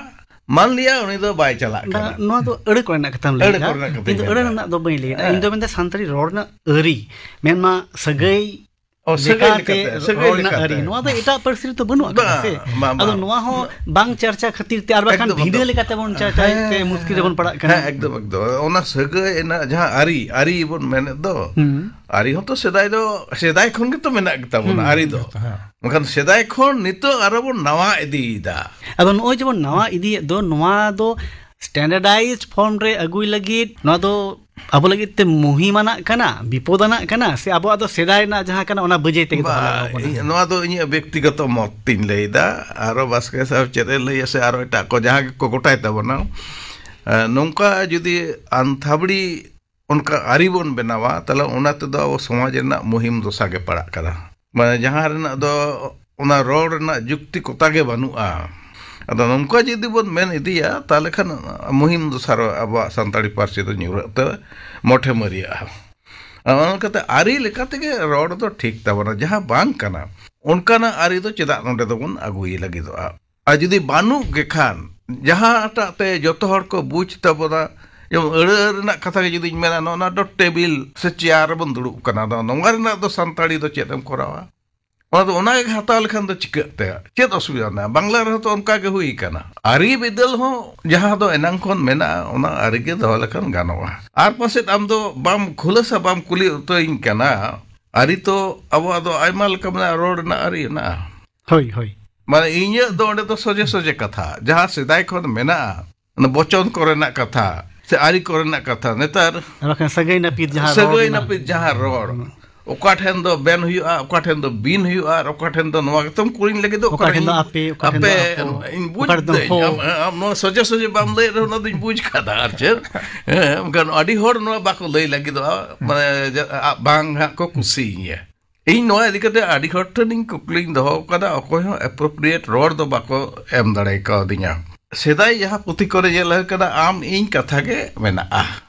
ᱢᱟᱱ ᱞᱤᱭᱟ ᱩᱱᱤ ᱫᱚ ᱵᱟᱭ ᱪᱟᱞᱟᱜ ᱠᱟᱱᱟ᱾ ᱱᱚᱣᱟ ᱫᱚ ᱟᱹᱲᱟᱹ ᱠᱚᱨᱮᱱᱟᱜ ᱠᱟᱛᱷᱟᱢ ᱞᱟᱹᱭ ᱟᱹᱲᱟᱹ ᱮᱫᱟ, ᱠᱚᱨᱮᱱᱟᱜ ᱠᱟᱛᱷᱟᱧ ᱤᱧ ᱫᱚ ᱞᱟᱹᱭ ᱟᱹᱲᱟᱹ ᱮᱫᱟ᱾ ᱨᱮᱱᱟᱜ ᱫᱚ ᱵᱟᱹᱧ ᱞᱟᱹᱭ ᱮᱫᱟ᱾ ᱦᱮᱸ᱾ ᱤᱧ ᱫᱚ ᱢᱮᱱᱫᱟ ᱥᱟᱱᱛᱟᱲᱤ ᱨᱚᱲ ᱨᱮᱱᱟᱜ ᱟᱹᱨᱤ, ᱢᱮᱱᱢᱟ ᱥᱟᱹᱜᱟᱹᱭ ᱚ, ᱥᱟᱹᱜᱟᱹᱭ ᱞᱮᱠᱟᱛᱮ ᱞᱮᱠᱟᱛᱮ, ᱥᱟᱹᱜᱟᱹᱭ ᱨᱚᱲ ᱨᱮᱱᱟᱜ ᱞᱮᱠᱟᱛᱮ᱾ ᱟᱹᱨᱤ, ᱱᱚᱣᱟ ᱫᱚ ᱮᱴᱟᱜ ᱯᱟᱹᱨᱥᱤ ᱨᱮᱫᱚ ᱵᱟᱹᱱᱩᱜ ᱟᱠᱟᱫᱟ ᱵᱟᱝ, ᱥᱮ᱾ ᱵᱟᱝ, ᱟᱫᱚ ᱵᱟᱝ᱾ ᱱᱚᱣᱟ ᱦᱚᱸ ᱵᱟᱝ ᱪᱟᱨᱪᱟ ᱠᱷᱟᱹᱛᱤᱨ ᱛᱮ, ᱟᱨ ᱵᱟᱠᱷᱟᱱ ᱮᱠᱫᱚᱢ, ᱵᱷᱤᱸᱫᱟᱹᱲ ᱮᱠᱫᱚᱢ᱾ ᱞᱮᱠᱟᱛᱮ ᱵᱚᱱ ᱪᱟᱨᱪᱟᱭᱮᱫ ᱛᱮ ᱦᱮᱸ, ᱢᱩᱥᱠᱤᱞ ᱨᱮᱵᱚᱱ ᱯᱟᱲᱟᱜ ᱠᱟᱱᱟ᱾ ᱦᱮᱸ, ᱮᱠᱫᱚᱢ, ᱮᱠᱫᱚᱢ᱾ ᱚᱱᱟ ᱥᱟᱹᱜᱟᱹᱭ ᱨᱮᱱᱟᱜ ᱡᱟᱦᱟᱸ ᱟᱹᱨᱤ, ᱟᱹᱨᱤ ᱵᱚᱱ ᱢᱮᱱᱮᱫ ᱫᱚ, ᱦᱩᱸ᱾ ᱟᱹᱨᱤ ᱦᱚᱸᱛᱚ ᱥᱮᱫᱟᱭ ᱫᱚ, ᱥᱮᱫᱟᱭ ᱠᱷᱚᱱ ᱜᱮᱛᱚ ᱢᱮᱱᱟᱜ ᱜᱮᱛᱟᱵᱚᱱᱟ ᱦᱩᱸ, ᱟᱹᱨᱤ ᱫᱚ᱾ ᱢᱮᱱᱠᱷᱟᱱ ᱥᱮᱫᱟᱭ ᱠᱷᱚᱱ ᱱᱤᱛᱚᱜ ᱟᱨᱚ ᱵᱚᱱ ᱱᱟᱣᱟ ᱤᱫᱤᱭᱮᱫᱟ᱾ ᱟᱫᱚ ᱱᱚᱜᱼᱚᱭ ᱡᱮᱵᱚᱱ ᱱᱟᱣᱟ ᱤᱫᱤᱭᱮᱫ ᱫᱚ, ᱱᱚᱣᱟ ᱫᱚ standardized form ᱨᱮ ᱟᱹᱜᱩᱭ ᱞᱟᱹᱜᱤᱫ, ᱱᱚᱣᱟ ᱫᱚ ᱟᱵᱚ ᱞᱟᱹᱜᱤᱫ ᱛᱮ ᱢᱩᱦᱤᱢ ᱟᱱᱟᱜ ᱠᱟᱱᱟ, ᱵᱤᱯᱚᱫ ᱟᱱᱟᱜ ᱠᱟᱱᱟ, ᱥᱮ ᱟᱵᱚᱣᱟᱜ ᱫᱚ ᱥᱮᱫᱟᱭ ᱨᱮᱱᱟᱜ ᱡᱟᱦᱟᱸ ᱠᱟᱱᱟ, ᱚᱱᱟ ᱵᱟᱹᱡᱟᱹᱭ ᱛᱮᱜᱮ ᱫᱚᱦᱚ ᱵᱟ, ᱞᱟᱜᱟᱣ ᱵᱚᱱᱟ? ᱤᱧ, ᱱᱚᱣᱟ ᱫᱚ ᱤᱧᱟᱹᱜ ᱵᱮᱠᱛᱤᱜᱚᱛᱚ ᱢᱚᱛ ᱛᱤᱧ ᱞᱟᱹᱭᱫᱟ᱾ ᱟᱨᱚ ᱵᱟᱥᱠᱮ ᱥᱟᱦᱮᱵᱽ ᱪᱮᱫ ᱮ ᱞᱟᱹᱭᱟ ᱥᱮ ᱟᱨᱚ ᱮᱴᱟᱜ ᱠᱚ ᱡᱟᱦᱟᱸ ᱜᱮᱠᱚ ᱜᱚᱴᱟᱭ ᱛᱟᱵᱚᱱᱟ, ᱮ, ᱱᱚᱝᱠᱟ ᱡᱩᱫᱤ ᱟᱱᱛᱷᱟᱵᱲᱤ ᱚᱱᱠᱟ ᱟᱹᱨᱤ ᱵᱚᱱ ᱵᱮᱱᱟᱣᱟ, ᱛᱟᱦᱞᱮ ᱚᱱᱟ ᱛᱮᱫᱚ ᱟᱵᱚ ᱥᱚᱢᱟᱡᱽ ᱨᱮᱱᱟᱜ ᱢᱩᱦᱤᱢ ᱫᱚᱥᱟ ᱜᱮ ᱯᱟᱲᱟᱜ ᱠᱟᱱᱟ᱾ ᱢᱟᱱᱮ ᱡᱟᱦᱟᱸ ᱨᱮᱱᱟᱜ ᱫᱚ ᱚᱱᱟ ᱨᱚᱲ ᱨᱮᱱᱟᱜ ᱡᱩᱠᱛᱤ ᱠᱚᱛᱟ ᱜᱮ ᱵᱟᱹᱱᱩᱜᱼᱟ᱾ ᱟᱫᱚ ᱱᱚᱝᱠᱟ ᱡᱩᱫᱤ ᱵᱚᱱ ᱢᱮᱱ ᱤᱫᱤᱭᱟ, ᱛᱟᱦᱞᱮ ᱠᱷᱟᱱ ᱢᱩᱦᱤᱢ ᱫᱚᱥᱟ ᱨᱮ ᱟᱵᱚᱣᱟᱜ ᱥᱟᱱᱛᱟᱲᱤ ᱯᱟᱹᱨᱥᱤ ᱫᱚ ᱧᱩᱨᱦᱟᱹᱜ ᱛᱮ ᱢᱚᱴᱷᱮ ᱢᱟᱹᱨᱤᱭᱟᱜᱼᱟ᱾ ᱚᱱᱟ ᱞᱮᱠᱟᱛᱮ ᱟᱹᱨᱤ ᱞᱮᱠᱟ ᱛᱮᱜᱮ ᱨᱚᱲ ᱫᱚ ᱴᱷᱤᱠ ᱛᱟᱵᱚᱱᱟ, ᱡᱟᱦᱟᱸ ᱵᱟᱝ ᱠᱟᱱᱟ ᱚᱱᱠᱟᱱᱟᱜ ᱟᱹᱨᱤ ᱫᱚ ᱪᱮᱫᱟᱜ ᱱᱚᱰᱮ ᱫᱚᱵᱚᱱ ᱟᱹᱜᱩᱭ ᱞᱟᱹᱜᱤᱫᱚᱜᱼᱟ? ᱟᱨ ᱡᱩᱫᱤ ᱵᱟᱹᱱᱩᱜ ᱜᱮ ᱠᱷᱟᱱ, ᱡᱟᱦᱟᱸᱴᱟᱜ ᱛᱮ ᱡᱚᱛᱚ ᱦᱚᱲ ᱠᱚ ᱵᱩᱡᱽ ᱛᱟᱵᱚᱱᱟ, ᱡᱮᱢᱚᱱ ᱟᱹᱲᱟᱹ ᱨᱮᱱᱟᱜ ᱠᱟᱛᱷᱟ ᱜᱮ ᱡᱩᱫᱤᱧ ᱢᱮᱱᱟ, ᱱᱚᱜᱼᱚ ᱱᱚᱣᱟ ᱫᱚ ᱴᱮᱵᱤᱞ ᱥᱮ ᱪᱮᱭᱟᱨ ᱨᱮᱵᱚᱱ ᱫᱩᱲᱩᱵ ᱠᱟᱱᱟ, ᱟᱫᱚ ᱱᱚᱣᱟ ᱨᱮᱱᱟᱜ ᱫᱚ ᱥᱟᱱᱛᱟᱲᱤ ᱫᱚ ᱪᱮᱫ ᱮᱢ ᱠᱚᱨᱟᱣᱟ? ᱚᱱᱟ ᱫᱚ ᱚᱱᱟ ᱜᱮ ᱦᱟᱛᱟᱣ ᱞᱮᱠᱷᱟᱱ ᱫᱚ ᱪᱤᱠᱟᱹᱜ ᱛᱮ ᱪᱮᱫ ᱚᱥᱩᱵᱤᱫᱷᱟ ᱢᱮᱱᱟᱜᱼᱟ? ᱵᱟᱝᱞᱟ ᱨᱮᱦᱚᱸ ᱛᱚ ᱚᱱᱠᱟ ᱜᱮ ᱦᱩᱭ ᱠᱟᱱᱟ᱾ ᱟᱹᱨᱤ ᱵᱤᱫᱟᱹᱞ ᱦᱚᱸ ᱡᱟᱦᱟᱸ ᱫᱚ ᱮᱱᱟᱝ ᱠᱷᱚᱱ ᱢᱮᱱᱟᱜᱼᱟ, ᱚᱱᱟ ᱟᱹᱨᱤ ᱜᱮ ᱫᱚᱦᱚ ᱞᱮᱠᱷᱟᱱ ᱜᱟᱱᱚᱜᱼᱟ᱾ ᱟᱨ ᱯᱟᱥᱮᱫ ᱟᱢ ᱫᱚ ᱵᱟᱢ ᱠᱷᱩᱞᱟᱹᱥᱟ ᱵᱟᱢ ᱠᱩᱞᱤ ᱩᱛᱟᱹᱨᱤᱧ ᱠᱟᱱᱟ, ᱟᱹᱨᱤ ᱛᱚ ᱟᱵᱚᱣᱟᱜ ᱫᱚ ᱟᱭᱢᱟ ᱞᱮᱠᱟ ᱢᱮᱱᱟᱜᱼᱟ, ᱨᱚᱲ ᱨᱮᱱᱟᱜ ᱟᱹᱨᱤ ᱦᱮᱱᱟᱜᱼᱟ᱾ ᱦᱳᱭ, ᱦᱳᱭ᱾ ᱢᱟᱱᱮ ᱤᱧᱟᱹᱜ ᱫᱚ ᱚᱸᱰᱮ ᱫᱚ ᱥᱚᱡᱷᱮ ᱥᱚᱡᱷᱮ ᱠᱟᱛᱷᱟ, ᱡᱟᱦᱟᱸ ᱥᱮᱫᱟᱭ ᱠᱷᱚᱱ ᱢᱮᱱᱟᱜᱼᱟ, ᱚᱱᱟ ᱵᱚᱪᱚᱱ ᱠᱚᱨᱮᱱᱟᱜ ᱠᱟᱛᱷᱟ ᱥᱮ ᱟᱹᱨᱤ ᱠᱚᱨᱮᱱᱟᱜ ᱠᱟᱛᱷᱟ, ᱱᱮᱛᱟᱨ ᱟᱨ ᱵᱟᱠᱷᱟᱱ ᱥᱟᱹᱜᱟᱹᱭ ᱱᱟᱹᱯᱤᱛ ᱡᱟᱦᱟᱸ ᱨᱚᱲ ᱥᱟᱹᱜᱟᱹᱭ ᱨᱮᱱᱟᱜ ᱱᱟᱹᱯᱤᱛ ᱡᱟᱦᱟᱸ ᱨᱚᱲ, ᱚᱠᱟ ᱴᱷᱮᱱ ᱫᱚ ᱵᱮᱱ ᱦᱩᱭᱩᱜᱼᱟ, ᱚᱠᱟ ᱴᱷᱮᱱ ᱫᱚ ᱵᱤᱱ ᱦᱩᱭᱩᱜᱼᱟ, ᱟᱨ ᱚᱠᱟ ᱴᱷᱮᱱ ᱫᱚ ᱱᱚᱣᱟ ᱜᱮᱛᱚᱢ ᱠᱩᱞᱤᱧ ᱞᱟᱹᱜᱤᱫᱚᱜ ᱚᱠᱟ ᱠᱟᱱᱟ᱾ ᱴᱷᱮᱱ ᱫᱚ ᱤᱧ, ᱟᱯᱮ, ᱚᱠᱟ ᱴᱷᱮᱱ ᱫᱚ ᱟᱯᱮ, ᱟᱠᱚ, ᱤᱧ ᱵᱩᱡᱽ ᱚᱠᱟ ᱴᱷᱮᱱ ᱫᱚ ᱫᱟᱹᱧ᱾ ᱦᱚᱸ᱾ ᱟᱢ, ᱟᱢ ᱱᱚᱣᱟ ᱥᱚᱡᱷᱮ ᱥᱚᱡᱷᱮ ᱵᱟᱢ ᱞᱟᱹᱭᱮᱫ ᱨᱮᱦᱚᱸ ᱚᱱᱟ ᱫᱚᱧ ᱵᱩᱡᱽ ᱠᱟᱫᱟ᱾ ᱟᱨ ᱪᱮᱫ? ᱦᱮᱸ, ᱢᱮᱱᱠᱷᱟᱱ ᱟᱹᱰᱤ ᱦᱚᱲ ᱱᱚᱣᱟ ᱵᱟᱠᱚ ᱞᱟᱹᱭ ᱞᱟᱹᱜᱤᱫᱚᱜᱼᱟ, ᱢᱟᱱᱮ, ᱡᱮ, ᱟ, ᱵᱟᱝ ᱦᱟᱸᱜ ᱠᱚ ᱠᱩᱥᱤᱭᱤᱧᱟ᱾ ᱤᱧ ᱱᱚᱣᱟ ᱤᱫᱤ ᱠᱟᱛᱮ ᱟᱹᱰᱤ ᱦᱚᱲ ᱴᱷᱮᱱᱤᱧ ᱠᱩᱠᱞᱤᱧ ᱫᱚᱦᱚ ᱟᱠᱟᱫᱟ, ᱚᱠᱚᱭ ᱦᱚᱸ appropriate ᱨᱚᱲ ᱫᱚ ᱵᱟᱠᱚ ᱮᱢ ᱫᱟᱲᱮ ᱠᱟᱣᱫᱤᱧᱟ᱾ ᱥᱮᱫᱟᱭ ᱡᱟᱦᱟᱸ ᱯᱩᱛᱷᱤ ᱠᱚᱨᱮ ᱧᱮᱞ ᱦᱩᱭ ᱠᱟᱱᱟ, ᱟᱢ ᱤᱧ ᱠᱟᱛᱷᱟ ᱜᱮ ᱢᱮᱱᱟᱜᱼᱟ,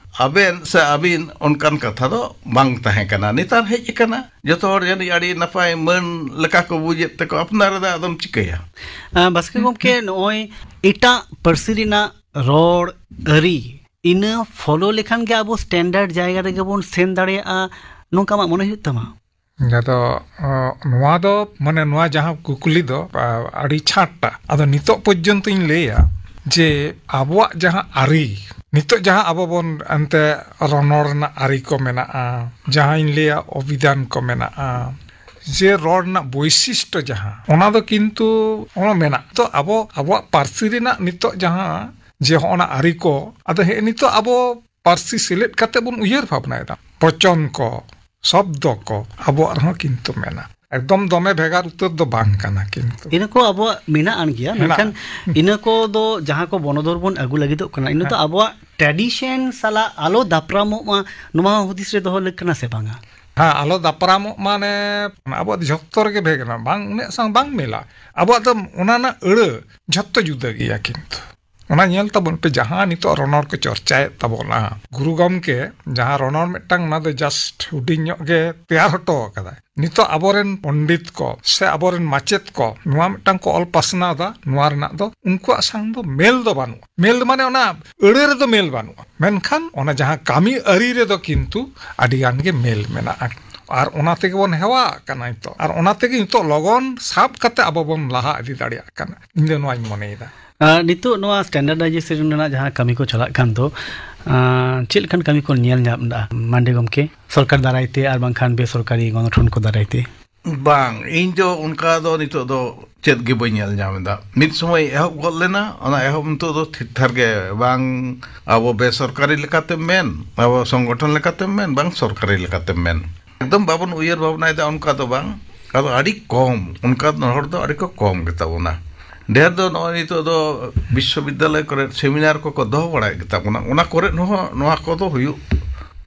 ᱟᱵᱮᱱ ᱥᱮ ᱟᱹᱵᱤᱱ ᱚᱱᱠᱟᱱ ᱠᱟᱛᱷᱟ ᱫᱚ ᱵᱟᱝ ᱛᱟᱦᱮᱸ ᱠᱟᱱᱟ᱾ ᱱᱮᱛᱟᱨ ᱦᱮᱡ ᱟᱠᱟᱱᱟ, ᱡᱚᱛᱚ ᱦᱚᱲ ᱡᱟᱹᱱᱤᱡ ᱟᱹᱰᱤ ᱱᱟᱯᱟᱭ ᱢᱟᱹᱱ ᱞᱮᱠᱟ ᱠᱚ ᱵᱩᱡᱮᱫ ᱛᱮᱠᱚ ᱟᱯᱱᱟᱨ ᱮᱫᱟ, ᱟᱫᱚᱢ ᱪᱤᱠᱟᱹᱭᱟ? ᱟᱸ, ᱵᱟᱥᱠᱮ ᱜᱚᱢᱠᱮ, ᱱᱚᱜᱼᱚᱭ ᱮᱴᱟᱜ ᱯᱟᱹᱨᱥᱤ ᱨᱮᱱᱟᱜ ᱨᱚᱲ ᱟᱹᱨᱤ ᱤᱱᱟᱹ ᱯᱷᱚᱞᱳ ᱞᱮᱠᱷᱟᱱ ᱜᱮ ᱟᱵᱚ ᱥᱴᱮᱱᱰᱟᱨᱰ ᱡᱟᱭᱜᱟ ᱨᱮᱜᱮ ᱵᱚᱱ ᱥᱮᱱ ᱫᱟᱲᱮᱭᱟᱜᱼᱟ, ᱱᱚᱝᱠᱟ ᱟᱢᱟᱜ ᱢᱚᱱᱮ ᱦᱩᱭᱩᱜ ᱛᱟᱢᱟ? ᱟᱫᱚ, ᱚ, ᱱᱚᱣᱟ ᱫᱚ, ᱢᱟᱱᱮ, ᱱᱚᱣᱟ ᱡᱟᱦᱟᱸ ᱠᱩᱠᱞᱤ ᱫᱚ, ᱟ, ᱟᱹᱰᱤ ᱪᱷᱟᱴᱼᱟ᱾ ᱟᱫᱚ ᱱᱤᱛᱚᱜ ᱯᱚᱨᱡᱚᱱᱛᱚᱧ ᱞᱟᱹᱭᱟ ᱡᱮ ᱟᱵᱚᱣᱟᱜ ᱡᱟᱦᱟᱸ ᱟᱹᱨᱤ, ᱱᱤᱛᱚᱜ ᱡᱟᱦᱟᱸ ᱟᱵᱚ ᱵᱚᱱ ᱮᱱᱛᱮ ᱨᱚᱱᱚᱲ ᱨᱮᱱᱟᱜ ᱟᱹᱨᱤ ᱠᱚ ᱢᱮᱱᱟᱜᱼᱟ, ᱡᱟᱦᱟᱸᱧ ᱞᱟᱹᱭᱟ ᱚᱵᱷᱤᱫᱷᱟᱱ ᱠᱚ ᱢᱮᱱᱟᱜᱼᱟ, ᱡᱮ ᱨᱚᱲ ᱨᱮᱱᱟᱜ ᱵᱳᱭᱥᱤᱥᱴᱚ ᱡᱟᱦᱟᱸ, ᱚᱱᱟ ᱫᱚ ᱠᱤᱱᱛᱩ ᱚᱱᱟ ᱢᱮᱱᱟᱜ᱾ ᱛᱚ ᱟᱵᱚ, ᱟᱵᱚᱣᱟᱜ ᱯᱟᱹᱨᱥᱤ ᱨᱮᱱᱟᱜ ᱱᱤᱛᱚᱜ ᱡᱟᱦᱟᱸ ᱡᱮ ᱦᱚᱸᱜᱼᱚ ᱱᱟ ᱟᱹᱨᱤ ᱠᱚ, ᱟᱫᱚ ᱦᱮᱸ ᱱᱤᱛᱚᱜ ᱟᱵᱚ ᱯᱟᱹᱨᱥᱤ ᱥᱮᱞᱮᱫ ᱠᱟᱛᱮ ᱵᱚᱱ ᱩᱭᱦᱟᱹᱨ ᱵᱷᱟᱵᱽᱱᱟᱭᱮᱫᱟ᱾ ᱵᱚᱪᱚᱱ ᱠᱚ, ᱥᱚᱵᱫᱚ ᱠᱚ ᱟᱵᱚᱣᱟᱜ ᱨᱮᱦᱚᱸ ᱠᱤᱱᱛᱩ ᱢᱮᱱᱟᱜ᱾ ᱮᱠᱫᱚᱢ ᱫᱚᱢᱮ ᱵᱷᱮᱜᱟᱨ ᱩᱛᱟᱹᱨ ᱫᱚ ᱵᱟᱝ ᱠᱟᱱᱟ ᱠᱤᱱᱛᱩ᱾ ᱤᱱᱟᱹ ᱠᱚ ᱟᱵᱚᱣᱟᱜ ᱢᱮᱱᱟᱜ ᱟᱱ ᱜᱮᱭᱟ, ᱢᱮᱱᱟᱜᱼᱟ᱾ ᱢᱮᱱᱠᱷᱟᱱ ᱤᱱᱟᱹ ᱠᱚ ᱫᱚ ᱡᱟᱦᱟᱸ ᱠᱚ ᱵᱚᱱᱚᱫᱚᱞ ᱵᱚᱱ ᱟᱹᱜᱩ ᱞᱟᱹᱜᱤᱫᱚᱜ ᱠᱟᱱᱟ, ᱤᱱᱟᱹ ᱫᱚ ᱦᱮᱸ᱾ ᱟᱵᱚᱣᱟᱜ ᱴᱨᱮᱰᱤᱥᱚᱱ ᱥᱟᱞᱟᱜ ᱟᱞᱚ ᱫᱟᱯᱨᱟᱢᱚᱜ ᱢᱟ, ᱱᱚᱣᱟ ᱦᱚᱸ ᱦᱩᱫᱤᱥ ᱨᱮ ᱫᱚᱦᱚ ᱞᱟᱹᱠ ᱠᱟᱱᱟ ᱥᱮ ᱵᱟᱝᱟ? ᱦᱮᱸ, ᱟᱞᱚ ᱫᱟᱯᱨᱟᱢᱚᱜ ᱢᱟᱱᱮ ᱟᱵᱚᱣᱟᱜ ᱫᱚ ᱡᱷᱚᱛᱚ ᱨᱮᱜᱮ ᱵᱷᱮᱜᱟᱨ, ᱵᱟᱝ ᱩᱱᱟᱹᱜ ᱥᱟᱶ ᱵᱟᱝ ᱢᱮᱞᱟ᱾ ᱟᱵᱚᱣᱟᱜ ᱫᱚ ᱚᱱᱟ ᱨᱮᱱᱟᱜ ᱟᱹᱲᱟᱹ ᱡᱷᱚᱛᱚ ᱡᱩᱫᱟᱹ ᱜᱮᱭᱟ ᱠᱤᱱᱛᱩ᱾ ᱚᱱᱟ ᱧᱮᱞ ᱛᱟᱵᱚᱱ ᱯᱮ, ᱡᱟᱦᱟᱸ ᱱᱤᱛᱚᱜ ᱨᱚᱱᱚᱲ ᱠᱚ ᱪᱚᱨᱪᱟᱭᱮᱫ ᱛᱟᱵᱚᱱᱟ, ᱜᱩᱨᱩ ᱜᱚᱢᱠᱮ ᱡᱟᱦᱟᱸ ᱨᱚᱱᱚᱲ ᱢᱤᱫᱴᱟᱝ, ᱚᱱᱟ ᱫᱚ just ᱦᱩᱰᱤᱧ ᱧᱚᱜ ᱜᱮ ᱛᱮᱭᱟᱨ ᱦᱚᱴᱚ ᱟᱠᱟᱫᱟᱭ᱾ ᱱᱤᱛᱚᱜ ᱟᱵᱚᱨᱮᱱ ᱯᱚᱱᱰᱤᱛ ᱠᱚ ᱥᱮ ᱟᱵᱚᱨᱮᱱ ᱢᱟᱪᱮᱫ ᱠᱚ ᱱᱚᱣᱟ ᱢᱤᱫᱴᱟᱝ ᱠᱚ ᱚᱞ ᱯᱟᱥᱱᱟᱣ ᱮᱫᱟ, ᱱᱚᱣᱟ ᱨᱮᱱᱟᱜ ᱫᱚ ᱩᱱᱠᱩᱣᱟᱜ ᱥᱟᱝ ᱫᱚ ᱢᱮᱞ ᱫᱚ ᱵᱟᱹᱱᱩᱜᱼᱟ᱾ ᱢᱮᱞ ᱫᱚ ᱢᱟᱱᱮ ᱚᱱᱟ ᱟᱹᱲᱟᱹ ᱨᱮᱫᱚ ᱢᱮᱞ ᱵᱟᱹᱱᱩᱜᱼᱟ, ᱢᱮᱱᱠᱷᱟᱱ ᱚᱱᱟ ᱡᱟᱦᱟᱸ ᱠᱟᱹᱢᱤ ᱟᱹᱨᱤ ᱨᱮᱫᱚ ᱠᱤᱱᱛᱩ ᱟᱹᱰᱤ ᱜᱟᱱ ᱜᱮ ᱢᱮᱞ ᱢᱮᱱᱟᱜᱼᱟ᱾ ᱟᱨ ᱚᱱᱟ ᱛᱮᱜᱮ ᱵᱚᱱ ᱦᱮᱣᱟ ᱟᱠᱟᱱᱟ ᱱᱤᱛᱚᱜ, ᱟᱨ ᱚᱱᱟ ᱛᱮᱜᱮ ᱱᱤᱛᱚᱜ ᱞᱚᱜᱚᱱ ᱥᱟᱵ ᱠᱟᱛᱮ ᱟᱵᱚ ᱵᱚᱱ ᱞᱟᱦᱟ ᱤᱫᱤ ᱫᱟᱲᱮᱭᱟᱜ ᱠᱟᱱᱟ, ᱤᱧ ᱫᱚ ᱱᱚᱣᱟᱧ ᱢᱚᱱᱮᱭᱮᱫᱟ᱾ ᱟᱨ ᱱᱤᱛᱚᱜ ᱱᱚᱣᱟ ᱥᱴᱮᱱᱰᱟᱨᱰᱟᱭᱡᱮᱥᱚᱱ ᱨᱮᱱᱟᱜ ᱡᱟᱦᱟᱸ ᱠᱟᱹᱢᱤ ᱠᱚ ᱪᱟᱞᱟᱜ ᱠᱟᱱ ᱫᱚ, ᱟᱸ, ᱪᱮᱫ ᱞᱮᱠᱟᱱ ᱠᱟᱹᱢᱤ ᱠᱚ ᱧᱮᱞ ᱧᱟᱢ ᱮᱫᱟ ᱢᱟᱱᱰᱤ ᱜᱚᱢᱠᱮ, ᱥᱚᱨᱠᱟᱨ ᱫᱟᱨᱟᱭ ᱛᱮ ᱟᱨ ᱵᱟᱝᱠᱷᱟᱱ ᱵᱮᱥᱚᱨᱠᱟᱨᱤ ᱜᱚᱱᱚᱴᱷᱚᱱ ᱠᱚ ᱫᱟᱨᱟᱭ ᱛᱮ? ᱵᱟᱝ, ᱤᱧ ᱫᱚ ᱚᱱᱠᱟ ᱫᱚ ᱱᱤᱛᱚᱜ ᱫᱚ ᱪᱮᱫ ᱜᱮ ᱵᱟᱹᱧ ᱧᱮᱞ ᱧᱟᱢ ᱮᱫᱟ᱾ ᱢᱤᱫ ᱥᱚᱢᱚᱭ ᱮᱦᱚᱵ ᱜᱚᱫ ᱞᱮᱱᱟ, ᱚᱱᱟ ᱮᱦᱚᱵ ᱱᱤᱛᱚᱜ ᱫᱚ ᱛᱷᱤᱨ ᱛᱷᱟᱨ ᱜᱮ, ᱵᱟᱝ ᱟᱵᱚ ᱵᱮᱥᱚᱨᱠᱟᱨᱤ ᱞᱮᱠᱟᱛᱮᱢ ᱢᱮᱱ, ᱟᱵᱚ ᱥᱚᱝᱜᱚᱴᱷᱚᱱ ᱞᱮᱠᱟᱛᱮᱢ ᱢᱮᱱ, ᱵᱟᱝ ᱥᱚᱨᱠᱟᱨᱤ ᱞᱮᱠᱟᱛᱮᱢ ᱢᱮᱱ᱾ ᱮᱠᱫᱚᱢ ᱵᱟᱵᱚᱱ ᱩᱭᱦᱟᱹᱨ ᱵᱷᱟᱵᱽᱱᱟᱭᱮᱫᱟ ᱚᱱᱠᱟ ᱫᱚ ᱵᱟᱝ᱾ ᱟᱫᱚ ᱟᱹᱰᱤ ᱠᱚᱢ, ᱚᱱᱠᱟ ᱦᱚᱲ ᱫᱚ ᱟᱹᱰᱤ ᱠᱚ ᱠᱚᱢ ᱜᱮᱛᱟ ᱵᱚᱱᱟ᱾ ᱰᱷᱮᱨ ᱫᱚ ᱱᱚᱜᱼᱚᱭ ᱱᱤᱛᱚᱜ ᱫᱚ ᱵᱤᱥᱥᱚᱵᱤᱫᱽᱫᱟᱞᱚᱭ ᱠᱚᱨᱮ ᱥᱮᱢᱤᱱᱟᱨ ᱠᱚᱠᱚ ᱫᱚᱦᱚ ᱵᱟᱲᱟᱭᱮᱫ ᱜᱮᱛᱟ ᱵᱚᱱᱟ, ᱚᱱᱟ ᱠᱚᱨᱮ ᱦᱚᱸ ᱱᱚᱣᱟ ᱠᱚᱫᱚ ᱦᱩᱭᱩᱜ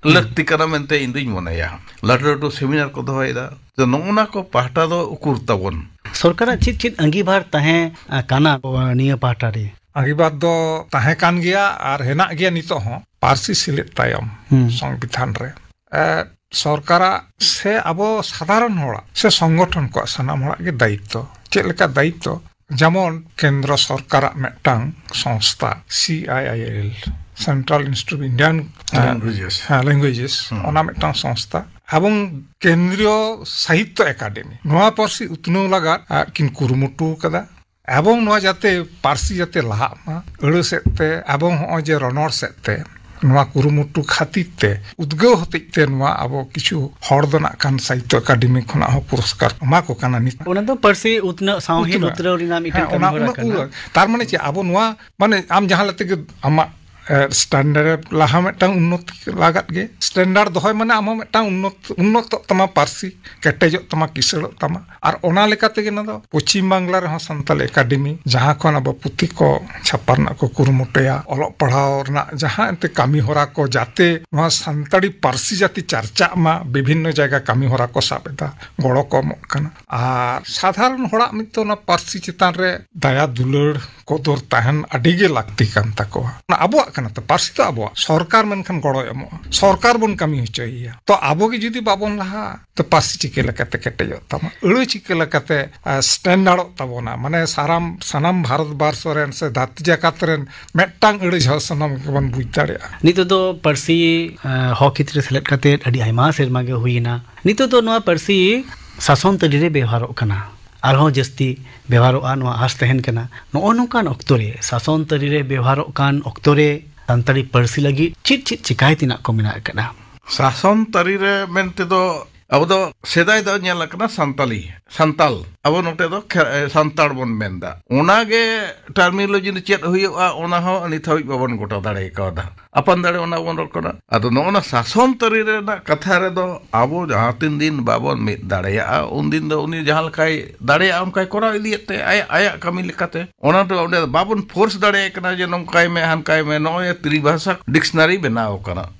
ᱞᱟᱹᱠᱛᱤ ᱠᱟᱱᱟ ᱢᱮᱱᱛᱮ ᱤᱧ ᱫᱩᱧ ᱢᱚᱱᱮᱭᱟ᱾ ᱞᱟᱹᱴᱩ ᱞᱟᱹᱴᱩ ᱥᱮᱢᱤᱱᱟᱨ ᱠᱚ ᱫᱚᱦᱚᱭᱮᱫᱟ, ᱛᱚ ᱱᱚᱜᱼᱚ ᱱᱟ ᱠᱚ ᱯᱟᱦᱴᱟ ᱫᱚ ᱩᱠᱩᱨ ᱛᱟᱵᱚᱱ? ᱥᱚᱨᱠᱟᱨᱟᱜ ᱪᱮᱫ ᱪᱮᱫ ᱟᱸᱜᱤᱵᱷᱟᱨ ᱛᱟᱦᱮᱸ, ᱟ, ᱠᱟᱱᱟ, ᱟ, ᱱᱤᱭᱟᱹ ᱯᱟᱦᱴᱟ ᱨᱮ? ᱟᱸᱜᱤᱵᱷᱟᱨ ᱫᱚ ᱛᱟᱦᱮᱸ ᱠᱟᱱ ᱜᱮᱭᱟ ᱟᱨ ᱦᱮᱱᱟᱜ ᱜᱮᱭᱟ ᱱᱤᱛᱚᱜ ᱦᱚᱸ, ᱯᱟᱹᱨᱥᱤ ᱥᱮᱞᱮᱫ ᱛᱟᱭᱚᱢ ᱦᱩᱸ᱾ ᱥᱚᱝᱵᱤᱫᱷᱟᱱ ᱨᱮ᱾ ᱮ, ᱥᱚᱨᱠᱟᱨᱟᱜ ᱥᱮ ᱟᱵᱚ ᱥᱟᱫᱷᱟᱨᱚᱱ ᱦᱚᱲᱟᱜ ᱥᱮ ᱥᱚᱝᱜᱚᱴᱷᱚᱱ ᱠᱚᱣᱟᱜ ᱥᱟᱱᱟᱢ ᱦᱚᱲᱟᱜ ᱜᱮ ᱫᱟᱭᱤᱛᱛᱚ᱾ ᱪᱮᱫ ᱞᱮᱠᱟ ᱫᱟᱭᱤᱛᱛᱚ? ᱡᱮᱢᱚᱱ ᱠᱮᱱᱫᱨᱚ ᱥᱚᱨᱠᱟᱨᱟᱜ ᱢᱤᱫᱴᱟᱝ ᱥᱚᱝᱥᱛᱷᱟ, C I I L, Central Institute of Indian, ᱟ, Languages᱾ ᱦᱮᱸ, ᱞᱮᱝᱜᱩᱭᱮᱡᱮᱥ, ᱦᱩᱸ᱾ ᱚᱱᱟ ᱢᱤᱫᱴᱟᱝ ᱥᱚᱝᱥᱛᱷᱟ᱾ ᱮᱵᱚᱝ ᱠᱮᱱᱫᱨᱤᱭᱚ ᱥᱟᱦᱤᱛᱛᱚ ᱮᱠᱟᱰᱮᱢᱤ, ᱱᱚᱣᱟ ᱯᱟᱹᱨᱥᱤ ᱩᱛᱱᱟᱹᱣ ᱞᱟᱜᱟᱫ, ᱟ, ᱠᱤᱱ ᱠᱩᱨᱩᱢᱩᱴᱩ ᱟᱠᱟᱫᱟ᱾ ᱮᱵᱚᱝ ᱱᱚᱣᱟ ᱡᱟᱛᱮ ᱯᱟᱹᱨᱥᱤ ᱡᱟᱛᱮ ᱞᱟᱦᱟᱜ ᱢᱟ, ᱟᱹᱲᱟᱹ ᱥᱮᱫ ᱛᱮ, ᱮᱵᱚᱝ ᱦᱚᱸᱜᱼᱚᱭ ᱡᱮ ᱨᱚᱱᱚᱲ ᱥᱮᱫ ᱛᱮ, ᱱᱚᱣᱟ ᱠᱩᱨᱩᱢᱩᱴᱩ ᱠᱷᱟᱹᱛᱤᱨ ᱛᱮ, ᱩᱫᱽᱜᱟᱹᱣ ᱦᱚᱛᱮᱡ ᱛᱮ ᱱᱚᱣᱟ ᱟᱵᱚ ᱠᱤᱪᱷᱩ ᱦᱚᱲ ᱫᱚ ᱱᱟᱜ ᱠᱷᱟᱱ ᱥᱟᱦᱤᱛᱛᱚ ᱮᱠᱟᱰᱮᱢᱤ ᱠᱷᱚᱱᱟᱜ ᱦᱚᱸ ᱯᱩᱨᱚᱥᱠᱟᱨ ᱮᱢᱟ ᱠᱚ ᱠᱟᱱᱟ ᱱᱤᱛ᱾ ᱚᱱᱟ ᱫᱚ ᱯᱟᱹᱨᱥᱤ ᱩᱛᱱᱟᱹᱜ, ᱥᱟᱶᱦᱮᱫ ᱩᱛᱱᱟᱹᱜ᱾ ᱩᱛᱨᱟᱹᱣ ᱨᱮᱱᱟᱜ ᱢᱤᱫᱴᱟᱝ ᱦᱮᱸ, ᱠᱟᱹᱢᱤ ᱚᱱᱟ ᱦᱚᱨᱟ ᱩᱱᱟᱹᱜ ᱠᱟᱱᱟ᱾ ᱩᱱᱟᱹᱜ᱾ ᱛᱟᱨ ᱢᱟᱱᱮ ᱪᱮᱫ? ᱟᱵᱚ ᱱᱚᱣᱟ, ᱢᱟᱱᱮ ᱟᱢ ᱡᱟᱦᱟᱸ ᱞᱮᱠᱟ ᱜᱮ ᱟᱢᱟᱜ, ᱮ, ᱥᱴᱮᱱᱰᱟᱨᱰ ᱞᱟᱦᱟ ᱢᱤᱫᱴᱟᱝ ᱩᱱᱱᱚᱛ ᱞᱟᱜᱟᱫ ᱜᱮ᱾ ᱥᱴᱮᱱᱰᱟᱨᱰ ᱫᱚᱦᱚᱭ ᱢᱟᱱᱮ ᱟᱢ ᱦᱚᱸ ᱢᱤᱫᱴᱟᱝ ᱩᱱᱱᱚᱛ, ᱩᱱᱱᱚᱛᱚᱜ ᱛᱟᱢᱟ ᱯᱟᱹᱨᱥᱤ, ᱠᱮᱴᱮᱡᱚᱜ ᱛᱟᱢᱟ, ᱠᱤᱥᱟᱹᱬᱚᱜ ᱛᱟᱢᱟ᱾ ᱟᱨ ᱚᱱᱟ ᱞᱮᱠᱟ ᱛᱮᱜᱮ ᱱᱚᱣᱟ ᱫᱚ ᱯᱚᱪᱷᱤᱢ ᱵᱟᱝᱞᱟ ᱨᱮᱦᱚᱸ ᱥᱟᱱᱛᱟᱞᱤ ᱮᱠᱟᱰᱮᱢᱤ, ᱡᱟᱦᱟᱸ ᱠᱷᱚᱱ ᱟᱵᱚ ᱯᱩᱛᱷᱤ ᱠᱚ ᱪᱷᱟᱯᱟ ᱨᱮᱱᱟᱜ ᱠᱚ ᱠᱩᱨᱩᱢᱩᱴᱩᱭᱟ, ᱚᱞᱚᱜ ᱯᱟᱲᱦᱟᱣ ᱨᱮᱱᱟᱜ ᱡᱟᱦᱟᱸ ᱮᱱᱛᱮ ᱠᱟᱹᱢᱤ ᱦᱚᱨᱟ ᱠᱚ, ᱡᱟᱛᱮ ᱱᱚᱣᱟ ᱥᱟᱱᱛᱟᱲᱤ ᱯᱟᱹᱨᱥᱤ ᱡᱟᱛᱮ ᱪᱟᱨᱪᱟᱜ ᱢᱟ, ᱵᱤᱵᱷᱤᱱᱱᱚ ᱡᱟᱭᱜᱟ ᱠᱟᱹᱢᱤ ᱦᱚᱨᱟ ᱠᱚ ᱥᱟᱵ ᱮᱫᱟ, ᱜᱚᱲᱚ ᱠᱚ ᱮᱢᱚᱜ ᱠᱟᱱᱟ᱾ ᱟᱨ ᱥᱟᱫᱷᱟᱨᱚᱱ ᱦᱚᱲᱟᱜ ᱢᱤᱫ ᱫᱚ ᱚᱱᱟ ᱯᱟᱹᱨᱥᱤ ᱪᱮᱛᱟᱱ ᱨᱮ ᱫᱟᱭᱟ ᱫᱩᱞᱟᱹᱲ ᱠᱚᱫᱚᱨ ᱛᱟᱦᱮᱱ ᱟᱹᱰᱤ ᱜᱮ ᱞᱟᱹᱠᱛᱤ ᱠᱟᱱ ᱛᱟᱠᱚᱣᱟ᱾ ᱚᱱᱟ ᱟᱵᱚᱣᱟᱜ ᱠᱟᱱᱟ ᱛᱚ, ᱯᱟᱹᱨᱥᱤ ᱫᱚ ᱟᱵᱚᱣᱟᱜ᱾ ᱥᱚᱨᱠᱟᱨ ᱢᱮᱱᱠᱷᱟᱱ ᱜᱚᱲᱚᱭ ᱮᱢᱚᱜᱼᱟ, ᱥᱚᱨᱠᱟᱨ ᱵᱚᱱ ᱠᱟᱹᱢᱤ ᱦᱚᱪᱚᱭᱮᱭᱟ᱾ ᱛᱚ ᱟᱵᱚ ᱜᱮ ᱡᱩᱫᱤ ᱵᱟᱵᱚᱱ ᱞᱟᱦᱟᱜᱼᱟ, ᱛᱚ ᱯᱟᱹᱨᱥᱤ ᱪᱤᱠᱟᱹ ᱞᱮᱠᱟᱛᱮ ᱠᱮᱴᱮᱡᱚᱜ ᱛᱟᱢᱟ, ᱟᱹᱲᱟᱹ ᱪᱤᱠᱟᱹ ᱞᱮᱠᱟᱛᱮ, ᱟ, ᱥᱴᱮᱱᱰᱟᱨᱰᱚᱜ ᱛᱟᱵᱚᱱᱟ? ᱢᱟᱱᱮ ᱥᱟᱨᱟᱢ, ᱥᱟᱱᱟᱢ ᱵᱷᱟᱨᱚᱛ ᱵᱟᱨᱥᱚ ᱨᱮᱱ ᱥᱮ ᱫᱷᱟᱹᱨᱛᱤ ᱡᱟᱠᱟᱛ ᱨᱮᱱ ᱢᱤᱫᱴᱟᱝ ᱟᱹᱲᱟᱹ ᱡᱷᱚ ᱥᱟᱱᱟᱢ ᱜᱮᱵᱚᱱ ᱵᱩᱡᱽ ᱫᱟᱲᱮᱭᱟᱜᱼᱟ᱾ ᱱᱤᱛᱚᱜ ᱫᱚ ᱯᱟᱹᱨᱥᱤ, ᱟ, ᱦᱚᱠ ᱦᱤᱛ ᱨᱮ ᱥᱮᱞᱮᱫ ᱠᱟᱛᱮ ᱟᱹᱰᱤ ᱟᱭᱢᱟ ᱥᱮᱨᱢᱟ ᱜᱮ ᱦᱩᱭᱮᱱᱟ᱾ ᱱᱤᱛᱚᱜ ᱫᱚ ᱱᱚᱣᱟ ᱯᱟᱹᱨᱥᱤ ᱥᱟᱥᱚᱱ ᱛᱟᱹᱨᱤ ᱨᱮ ᱵᱮᱣᱦᱟᱨᱚᱜ ᱠᱟᱱᱟ, ᱟᱨᱦᱚᱸ ᱡᱟᱹᱥᱛᱤ ᱵᱮᱣᱦᱟᱨᱚᱜᱼᱟ, ᱱᱚᱣᱟ ᱟᱸᱥ ᱛᱟᱦᱮᱱ ᱠᱟᱱᱟ᱾ ᱱᱚᱜᱼᱚ ᱱᱚᱝᱠᱟᱱ ᱚᱠᱛᱚ ᱨᱮ, ᱥᱟᱥᱚᱱ ᱛᱟᱹᱨᱤ ᱨᱮ ᱵᱮᱣᱦᱟᱨᱚᱜ ᱠᱟᱱ ᱚᱠᱛᱚ ᱨᱮ, ᱥᱟᱱᱛᱟᱲᱤ ᱯᱟᱹᱨᱥᱤ ᱞᱟᱹᱜᱤᱫ ᱪᱮᱫ ᱪᱮᱫ ᱪᱮᱠᱟᱭ ᱛᱮᱱᱟᱜ ᱠᱚ ᱢᱮᱱᱟᱜ ᱟᱠᱟᱫᱟ? ᱥᱟᱥᱚᱱ ᱛᱟᱹᱨᱤ ᱨᱮ ᱢᱮᱱ ᱛᱮᱫᱚ ᱟᱵᱚ ᱫᱚ ᱥᱮᱫᱟᱭ ᱫᱚ ᱧᱮᱞ ᱟᱠᱟᱱᱟ ᱥᱟᱱᱛᱟᱞᱤ, ᱥᱟᱱᱛᱟᱞ, ᱟᱵᱚ ᱱᱚᱛᱮ ᱫᱚ ᱠᱷᱮ-, ᱮ, ᱥᱟᱱᱛᱟᱲ ᱵᱚᱱ ᱢᱮᱱᱫᱟ᱾ ᱚᱱᱟᱜᱮ terminology ᱫᱚ ᱪᱮᱫ ᱦᱩᱭᱩᱜᱼᱟ, ᱚᱱᱟ ᱦᱚᱸ ᱱᱤᱛ ᱦᱟᱹᱵᱤᱡ ᱵᱟᱵᱚᱱ ᱜᱚᱴᱟ ᱫᱟᱲᱮ ᱠᱟᱣᱫᱟ᱾ ᱟᱯᱟᱱ ᱫᱟᱲᱮ ᱚᱱᱟ ᱵᱚᱱ ᱨᱚᱲ ᱠᱟᱱᱟ᱾ ᱟᱫᱚ ᱱᱚᱜᱼᱚ ᱱᱟ ᱥᱟᱥᱚᱱ ᱛᱟᱹᱨᱤ ᱨᱮᱱᱟᱜ ᱠᱟᱛᱷᱟ ᱨᱮᱫᱚ ᱟᱵᱚ ᱡᱟᱦᱟᱸ ᱛᱤᱱ ᱫᱤᱱ ᱵᱟᱵᱚᱱ ᱢᱤᱫ ᱫᱟᱲᱮᱭᱟᱜᱼᱟ, ᱩᱱᱫᱤᱱ ᱫᱚ ᱩᱱᱤ ᱡᱟᱦᱟᱸ ᱞᱮᱠᱟᱭ ᱫᱟᱲᱮᱭᱟᱜᱼᱟ, ᱚᱱᱠᱟᱭ ᱠᱚᱨᱟᱣ ᱤᱫᱤᱭᱮᱫ ᱛᱮ ᱟᱭᱟᱜ, ᱟᱭᱟᱜ ᱠᱟᱹᱢᱤ ᱞᱮᱠᱟᱛᱮ᱾ ᱚᱱᱟ ᱫᱚ ᱚᱸᱰᱮ ᱵᱟᱵᱚᱱ force ᱫᱟᱲᱮᱭᱟᱭ ᱠᱟᱱᱟ ᱡᱮ ᱱᱚᱝᱠᱟᱭ ᱢᱮ, ᱦᱟᱱᱠᱟᱭ ᱢᱮ᱾ ᱱᱚᱜᱼᱚᱭ ᱛᱨᱤᱵᱷᱟᱥᱟ dictionary ᱵᱮᱱᱟᱣ ᱠᱟᱱᱟ,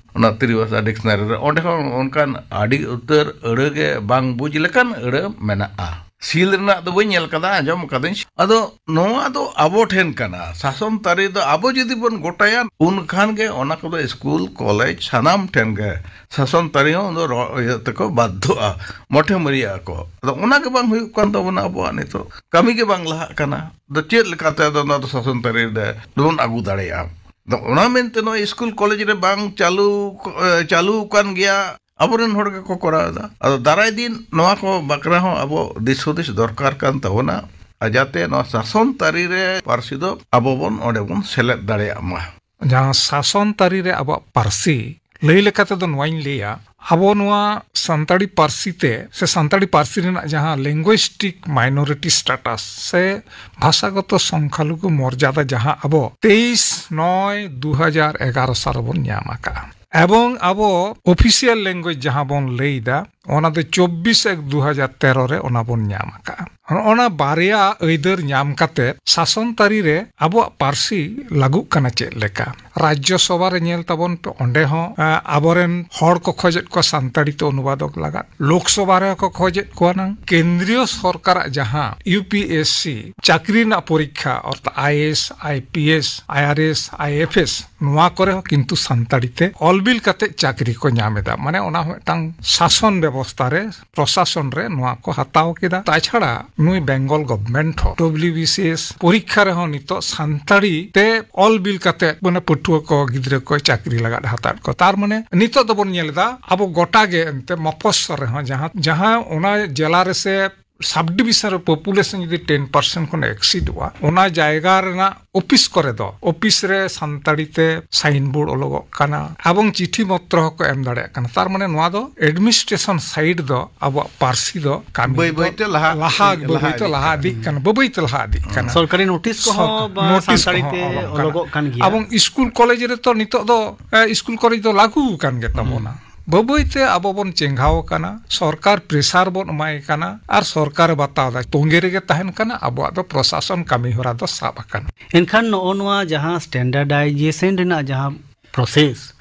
ᱚᱱᱟ ᱛᱨᱤᱵᱷᱟᱥᱟ dictionary ᱨᱮ ᱚᱸᱰᱮ ᱦᱚᱸ ᱚᱱᱠᱟᱱ ᱟᱹᱰᱤ ᱩᱛᱟᱹᱨ ᱟᱹᱲᱟᱹ ᱜᱮ ᱵᱟᱝ ᱵᱩᱡᱽ ᱞᱮᱠᱟᱱ ᱟᱹᱲᱟᱹ ᱢᱮᱱᱟᱜᱼᱟ᱾ ᱥᱤᱞ ᱨᱮᱱᱟᱜ ᱫᱚ ᱵᱟᱹᱧ ᱧᱮᱞ ᱠᱟᱫᱟ, ᱟᱸᱡᱚᱢ ᱠᱟᱫᱟᱹᱧ᱾ ᱟᱫᱚ ᱱᱚᱣᱟ ᱫᱚ ᱟᱵᱚ ᱴᱷᱮᱱ ᱠᱟᱱᱟ, ᱥᱟᱥᱚᱱ ᱛᱟᱹᱨᱤ ᱫᱚ ᱟᱵᱚ ᱡᱩᱫᱤ ᱵᱚᱱ ᱜᱚᱴᱟᱭᱟ, ᱩᱱ ᱠᱷᱟᱱ ᱜᱮ ᱚᱱᱟ ᱠᱚᱫᱚ ᱥᱠᱩᱞ, ᱠᱚᱞᱮᱡᱽ, ᱥᱟᱱᱟᱢ ᱴᱷᱮᱱ ᱜᱮ ᱥᱟᱥᱚᱱ ᱛᱟᱹᱨᱤ ᱦᱚᱸ ᱩᱱ ᱫᱚ ᱨᱚ-, ᱤᱭᱟᱹ ᱛᱮᱠᱚ ᱵᱟᱫᱽᱫᱷᱚᱜᱼᱟ, ᱢᱚᱴᱷᱮ ᱢᱟᱹᱨᱤᱭᱟᱜ ᱟᱠᱚ᱾ ᱟᱫᱚ ᱚᱱᱟ ᱜᱮ ᱵᱟᱝ ᱦᱩᱭᱩᱜ ᱠᱟᱱ ᱛᱟᱵᱚᱱᱟ, ᱟᱵᱚᱣᱟᱜ ᱱᱤᱛᱚᱜ ᱠᱟᱹᱢᱤ ᱜᱮ ᱵᱟᱝ ᱞᱟᱦᱟᱜ ᱠᱟᱱᱟ᱾ ᱟᱫᱚ ᱪᱮᱫ ᱞᱮᱠᱟᱛᱮ ᱟᱫᱚ ᱱᱚᱣᱟ ᱫᱚ ᱥᱟᱥᱚᱱ ᱛᱟᱹᱨᱤ ᱨᱮ ᱫᱚᱵᱚᱱ ᱟᱹᱜᱩ ᱫᱟᱲᱮᱭᱟᱜᱼᱟ? ᱟᱫᱚ ᱚᱱᱟ ᱢᱮᱱᱛᱮ ᱱᱚᱣᱟ ᱥᱠᱩᱞ, ᱠᱚᱞᱮᱡᱽ ᱨᱮ ᱵᱟᱝ ᱪᱟᱹᱞᱩ, ᱮ, ᱪᱟᱹᱞᱩ ᱟᱠᱟᱱ ᱜᱮᱭᱟ, ᱟᱵᱚᱨᱮᱱ ᱦᱚᱲ ᱜᱮᱠᱚ ᱠᱚᱨᱟᱣ ᱮᱫᱟ᱾ ᱟᱫᱚ ᱫᱟᱨᱟᱭ ᱫᱤᱱ ᱱᱚᱣᱟ ᱠᱚ ᱵᱟᱠᱷᱨᱟ ᱦᱚᱸ ᱟᱵᱚ ᱫᱤᱥ ᱦᱩᱫᱤᱥ ᱫᱚᱨᱠᱟᱨ ᱠᱟᱱ ᱛᱟᱵᱚᱱᱟ, ᱟᱨ ᱡᱟᱛᱮ ᱱᱚᱣᱟ ᱥᱟᱥᱚᱱ ᱛᱟᱹᱨᱤ ᱨᱮ ᱯᱟᱹᱨᱥᱤ ᱫᱚ ᱟᱵᱚ ᱵᱚᱱ ᱚᱸᱰᱮ ᱵᱚᱱ ᱥᱮᱞᱮᱫ ᱫᱟᱲᱮᱭᱟᱜ ᱢᱟ᱾ ᱡᱟᱦᱟᱸ ᱥᱟᱥᱚᱱ ᱛᱟᱹᱨᱤ ᱨᱮ ᱟᱵᱚᱣᱟᱜ ᱯᱟᱹᱨᱥᱤ ᱞᱟᱹᱭ ᱞᱮᱠᱟ ᱛᱮᱫᱚ ᱱᱚᱣᱟᱧ ᱞᱟᱹᱭᱟ, ᱟᱵᱚ ᱱᱚᱣᱟ ᱥᱟᱱᱛᱟᱲᱤ ᱯᱟᱹᱨᱥᱤ ᱛᱮ ᱥᱮ ᱥᱟᱱᱛᱟᱲᱤ ᱯᱟᱹᱨᱥᱤ ᱨᱮᱱᱟᱜ ᱡᱟᱦᱟᱸ linguistic minority status ᱥᱮ ᱵᱷᱟᱥᱟᱜᱚᱛᱚ ᱥᱚᱝᱠᱷᱟᱞᱩᱜᱩ ᱢᱚᱨᱡᱟᱫᱟ ᱡᱟᱦᱟᱸ ᱟᱵᱚ ᱛᱮᱭᱤᱥ ᱱᱚᱭ ᱫᱩ ᱦᱟᱡᱟᱨ ᱮᱜᱟᱨᱚ ᱥᱟᱞ ᱨᱮᱵᱚᱱ ᱧᱟᱢ ᱟᱠᱟᱫᱼᱟ, ᱮᱵᱚᱝ ᱟᱵᱚ official language ᱡᱟᱦᱟᱸ ᱵᱚᱱ ᱞᱟᱹᱭᱫᱟ, ᱚᱱᱟ ᱫᱚ ᱪᱚᱵᱵᱤᱥ ᱮᱠ ᱫᱩ ᱦᱟᱡᱟᱨ ᱛᱮᱨᱚ ᱨᱮ ᱚᱱᱟ ᱵᱚᱱ ᱧᱟᱢ ᱟᱠᱟᱫᱼᱟ᱾ ᱱᱚᱜᱼᱚ ᱱᱟ ᱵᱟᱨᱭᱟ ᱟᱹᱭᱫᱟᱹᱨ ᱧᱟᱢ ᱠᱟᱛᱮ ᱥᱟᱥᱚᱱ ᱛᱟᱹᱨᱤ ᱨᱮ ᱟᱵᱚᱣᱟᱜ ᱯᱟᱹᱨᱥᱤ ᱞᱟᱹᱜᱩᱜ ᱠᱟᱱᱟ ᱪᱮᱫ ᱞᱮᱠᱟ? ᱨᱟᱡᱽᱡᱚ ᱥᱚᱵᱷᱟ ᱨᱮ ᱧᱮᱞ ᱛᱟᱵᱚᱱ ᱯᱮ, ᱚᱸᱰᱮ ᱦᱚᱸ, ᱮ, ᱟᱵᱚᱨᱮᱱ ᱦᱚᱲ ᱠᱚ ᱠᱷᱚᱡᱮᱫ ᱠᱚᱣᱟ ᱥᱟᱱᱛᱟᱲᱤ ᱛᱮ ᱚᱱᱩᱵᱟᱫᱚᱠ ᱞᱟᱜᱟᱫ᱾ ᱞᱳᱠ ᱥᱚᱵᱷᱟ ᱨᱮᱦᱚᱸ ᱠᱚ ᱠᱷᱚᱡᱮᱫ ᱠᱚᱣᱟ ᱱᱟᱝ᱾ ᱠᱮᱱᱫᱨᱤᱭᱚ ᱥᱚᱨᱠᱟᱨᱟᱜ ᱡᱟᱦᱟᱸ U P S C ᱪᱟᱹᱠᱨᱤ ᱨᱮᱱᱟᱜ ᱯᱚᱨᱤᱠᱠᱷᱟ, ᱚᱨᱛᱷᱟᱛ I A S, I P S, I R S, I F S, ᱱᱚᱣᱟ ᱠᱚᱨᱮ ᱦᱚᱸ ᱠᱤᱱᱛᱩ ᱥᱟᱱᱛᱟᱲᱤ ᱛᱮ ᱚᱞ ᱵᱤᱞ ᱠᱟᱛᱮ ᱪᱟᱹᱠᱨᱤ ᱠᱚ ᱧᱟᱢ ᱮᱫᱟ᱾ ᱢᱟᱱᱮ ᱚᱱᱟ ᱦᱚᱸ ᱢᱤᱫᱴᱟᱝ ᱥᱟᱥᱚᱱ ᱵᱮᱵᱚᱥᱛᱷᱟ ᱨᱮ, ᱯᱨᱚᱥᱟᱥᱚᱱ ᱨᱮ ᱱᱚᱣᱟ ᱠᱚ ᱦᱟᱛᱟᱣ ᱠᱮᱫᱟ᱾ ᱛᱟᱪᱷᱟᱲᱟ ᱱᱩᱭ ᱵᱮᱝᱜᱚᱞ ᱜᱚᱵᱷᱢᱮᱱᱴ ᱦᱚᱸ W B C S ᱯᱚᱨᱤᱠᱠᱷᱟ ᱨᱮᱦᱚᱸ ᱱᱤᱛᱚᱜ ᱥᱟᱱᱛᱟᱲᱤ ᱛᱮ ᱚᱞ ᱵᱤᱞ ᱠᱟᱛᱮ ᱢᱟᱱᱮ ᱯᱟᱹᱴᱷᱩᱣᱟᱹ ᱠᱚ, ᱜᱤᱫᱽᱨᱟᱹ ᱠᱚ ᱪᱟᱹᱠᱨᱤ ᱞᱟᱜᱟᱫ ᱦᱟᱛᱟᱣᱮᱫ ᱠᱚ᱾ ᱛᱟᱨ ᱢᱟᱱᱮ ᱱᱤᱛᱚᱜ ᱫᱚᱵᱚᱱ ᱧᱮᱞ ᱮᱫᱟ ᱟᱵᱚ ᱜᱚᱴᱟ ᱜᱮ ᱮᱱᱛᱮ ᱢᱚᱯᱷᱚᱥᱚᱞ ᱨᱮᱦᱚᱸ ᱡᱟᱦᱟᱸ, ᱡᱟᱦᱟᱸ ᱚᱱᱟ ᱡᱮᱞᱟ ᱨᱮᱥᱮ ᱥᱟᱵ ᱰᱤᱵᱤᱥᱚᱱ ᱨᱮ ᱯᱚᱯᱩᱞᱮᱥᱚᱱ ᱡᱩᱫᱤ ᱴᱮᱱ ᱯᱟᱨᱥᱮᱱᱴ ᱠᱷᱚᱱ ᱮᱠᱥᱤᱰᱚᱜᱼᱟ, ᱚᱱᱟ ᱡᱟᱭᱜᱟ ᱨᱮᱱᱟᱜ ᱚᱯᱷᱤᱥ ᱠᱚᱨᱮ ᱫᱚ, ᱚᱯᱷᱤᱥ ᱨᱮ ᱥᱟᱱᱛᱟᱲᱤ ᱛᱮ ᱥᱟᱭᱤᱱ ᱵᱳᱨᱰ ᱚᱞᱚᱜᱚᱜ ᱠᱟᱱᱟ ᱮᱵᱚᱝ ᱪᱤᱴᱷᱤ ᱢᱚᱛᱨᱚ ᱦᱚᱸᱠᱚ ᱮᱢ ᱫᱟᱲᱮᱭᱟᱜ ᱠᱟᱱᱟ᱾ ᱛᱟᱨ ᱢᱟᱱᱮ ᱱᱚᱣᱟ ᱫᱚ ᱮᱰᱢᱤᱱᱤᱥᱴᱨᱮᱥᱚᱱ ᱥᱟᱭᱤᱰ ᱫᱚ ᱟᱵᱚᱣᱟᱜ ᱯᱟᱹᱨᱥᱤ ᱫᱚ ᱠᱟᱹᱢᱤ ᱵᱟᱹᱭ ᱫᱚ ᱵᱟᱹᱭᱛᱮ ᱞᱟᱦᱟ ᱞᱟᱦᱟ ᱤᱫᱤ, ᱵᱟᱹᱭ ᱞᱟᱦᱟ ᱵᱟᱹᱭᱛᱮ ᱤᱫᱤᱜ ᱞᱟᱦᱟ ᱠᱟᱱᱟ᱾ ᱤᱫᱤᱜ ᱠᱟᱱᱟ, ᱵᱟᱹᱭ ᱵᱟᱹᱭᱛᱮ ᱞᱟᱦᱟ ᱤᱫᱤᱜ ᱠᱟᱱᱟ᱾ ᱥᱚᱨᱠᱟᱨᱤ ᱱᱳᱴᱤᱥ ᱠᱚᱦᱚᱸ ᱥᱚᱨᱠᱟᱨ ᱵᱟ ᱱᱳᱴᱤᱥ ᱥᱟᱱᱛᱟᱲᱤ ᱠᱚᱦᱚᱸ ᱛᱮ ᱚᱞᱚᱜᱚᱜ ᱠᱟᱱᱟ᱾ ᱚᱞᱚᱜᱚᱜ ᱠᱟᱱ ᱜᱮᱭᱟ᱾ ᱮᱵᱚᱝ ᱥᱠᱩᱞ ᱠᱚᱞᱮᱡᱽ ᱨᱮᱛᱚ ᱱᱤᱛᱚᱜ ᱫᱚ, ᱮ, ᱥᱠᱩᱞ ᱠᱚᱞᱮᱡᱽ ᱫᱚ ᱞᱟᱹᱜᱩ ᱟᱠᱟᱱ ᱜᱮ ᱛᱟᱵᱚᱱᱟ᱾ ᱦᱩᱸ᱾ ᱵᱟᱹᱭ ᱵᱟᱹᱭᱛᱮ ᱟᱵᱚ ᱵᱚᱱ ᱪᱮᱸᱜᱷᱟᱣ ᱟᱠᱟᱱᱟ, ᱥᱚᱨᱠᱟᱨ ᱯᱨᱮᱥᱟᱨ ᱵᱚᱱ ᱮᱢᱟᱭ ᱠᱟᱱᱟ ᱟᱨ ᱥᱚᱨᱠᱟᱨᱮ ᱵᱟᱛᱟᱣ ᱮᱫᱟ, ᱛᱚᱸᱜᱮ ᱨᱮᱜᱮ ᱛᱟᱦᱮᱱ ᱠᱟᱱᱟ, ᱟᱵᱚᱣᱟᱜ ᱫᱚ ᱯᱨᱚᱥᱟᱥᱚᱱ ᱠᱟᱹᱢᱤ ᱦᱚᱨᱟ ᱫᱚ ᱥᱟᱵ ᱟᱠᱟᱱᱟ᱾ ᱮᱱᱠᱷᱟᱱ ᱱᱚᱜᱼᱚ ᱱᱚᱣᱟ ᱡᱟᱦᱟᱸ ᱥᱴᱮᱱᱰᱟᱨᱰᱟᱭᱡᱮᱥᱚᱱ ᱨᱮᱱᱟᱜ ᱡᱟᱦᱟᱸ ᱯᱨᱚᱥᱮᱥ,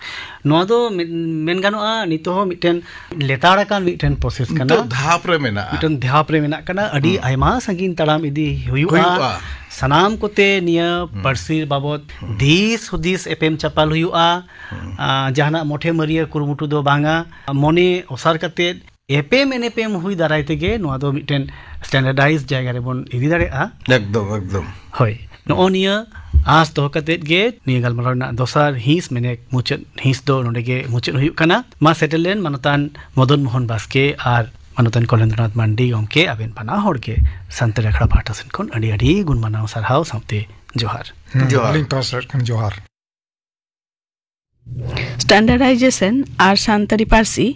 ᱱᱚᱣᱟ ᱫᱚ ᱢᱮᱱ, ᱢᱮᱱ ᱜᱟᱱᱚᱜᱼᱟ ᱱᱤᱛᱚᱜ ᱦᱚᱸ ᱢᱤᱫᱴᱮᱱ ᱞᱮᱛᱟᱲ ᱟᱠᱟᱱ ᱢᱤᱫᱴᱮᱱ ᱯᱨᱚᱥᱮᱥ ᱠᱟᱱᱟ᱾ ᱱᱤᱛᱚᱜ ᱫᱷᱟᱯ ᱨᱮ ᱢᱮᱱᱟᱜᱼᱟ᱾ ᱢᱤᱫᱴᱮᱱ ᱫᱷᱟᱯ ᱨᱮ ᱢᱮᱱᱟᱜ ᱠᱟᱱᱟ᱾ ᱟᱹᱰᱤ ᱦᱩᱸ᱾ ᱟᱭᱢᱟ ᱥᱟᱺᱜᱤᱧ ᱛᱟᱲᱟᱢ ᱤᱫᱤ ᱦᱩᱭᱩᱜᱼᱟ᱾ ᱦᱩᱭᱩᱜᱼᱟ᱾ ᱥᱟᱱᱟᱢ ᱠᱚᱛᱮ ᱱᱤᱭᱟᱹ ᱦᱩᱸ᱾ ᱯᱟᱹᱨᱥᱤ ᱵᱟᱵᱚᱫ ᱦᱩᱸ᱾ ᱫᱤᱥ ᱦᱩᱫᱤᱥ ᱮᱯᱮᱢ ᱪᱟᱯᱟᱞ ᱦᱩᱭᱩᱜᱼᱟ᱾ ᱦᱩᱸ᱾ ᱟ, ᱡᱟᱦᱟᱱᱟᱜ ᱢᱚᱴᱷᱮ ᱢᱟᱹᱨᱤᱭᱟᱹ ᱠᱩᱨᱩᱢᱩᱴᱩ ᱫᱚ ᱵᱟᱝᱟ᱾ ᱢᱚᱱᱮ ᱚᱥᱟᱨ ᱠᱟᱛᱮ ᱮᱯᱮᱢ ᱮᱱᱮᱯᱮᱢ ᱦᱩᱭ ᱫᱟᱨᱟᱭ ᱛᱮᱜᱮ ᱱᱚᱣᱟ ᱫᱚ ᱢᱤᱫᱴᱮᱱ ᱥᱴᱮᱱᱰᱟᱨᱰᱟᱭᱤᱡᱽ ᱡᱟᱭᱜᱟ ᱨᱮᱵᱚᱱ ᱤᱫᱤ ᱫᱟᱲᱮᱭᱟᱜᱼᱟ᱾ ᱮᱠᱫᱚᱢ, ᱮᱠᱫᱚᱢ᱾ ᱦᱳᱭ, ᱱᱚᱜᱼᱚ ᱱᱤᱭᱟᱹ ᱟᱸᱥ ᱫᱚᱦᱚ ᱠᱟᱛᱮᱫ ᱜᱮ ᱱᱤᱭᱟᱹ ᱜᱟᱞᱢᱟᱨᱟᱣ ᱨᱮᱱᱟᱜ ᱫᱚᱥᱟᱨ ᱦᱤᱸᱥ, ᱢᱮᱱᱮ ᱢᱩᱪᱟᱹᱫ ᱦᱤᱸᱥ ᱫᱚ ᱱᱚᱰᱮ ᱜᱮ ᱢᱩᱪᱟᱹᱫ ᱦᱩᱭᱩᱜ ᱠᱟᱱᱟ᱾ ᱢᱟ ᱥᱮᱴᱮᱨ ᱞᱮᱱ ᱢᱟᱱᱚᱛᱟᱱ ᱢᱚᱫᱚᱱ ᱢᱳᱦᱚᱱ ᱵᱟᱥᱠᱮ ᱟᱨ ᱢᱟᱱᱚᱛᱟᱱ ᱠᱚᱞᱮᱱᱫᱨᱚᱱᱟᱛᱷ ᱢᱟᱱᱰᱤ ᱜᱚᱢᱠᱮ, ᱟᱵᱮᱱ ᱵᱟᱱᱟ ᱦᱚᱲ ᱜᱮ ᱥᱟᱱᱛᱟᱲᱤ ᱟᱠᱷᱲᱟ ᱯᱟᱦᱴᱟ ᱥᱮᱱ ᱠᱷᱚᱱ ᱟᱹᱰᱤ ᱟᱹᱰᱤ ᱜᱩᱱ ᱢᱟᱱᱟᱣ ᱥᱟᱨᱦᱟᱣ ᱥᱟᱶᱛᱮ ᱡᱚᱦᱟᱨ᱾ ᱦᱩᱸ, ᱡᱚᱦᱟᱨ᱾ ᱟᱹᱞᱤᱧ ᱯᱟᱦᱴᱟ ᱥᱮᱫ ᱠᱷᱚᱱ ᱡᱚᱦᱟᱨ᱾ ᱥᱴᱮᱱᱰᱟᱨᱰᱟᱭᱡᱮᱥᱚᱱ ᱟᱨ ᱥᱟᱱᱛᱟᱲᱤ ᱯᱟᱹᱨᱥᱤ,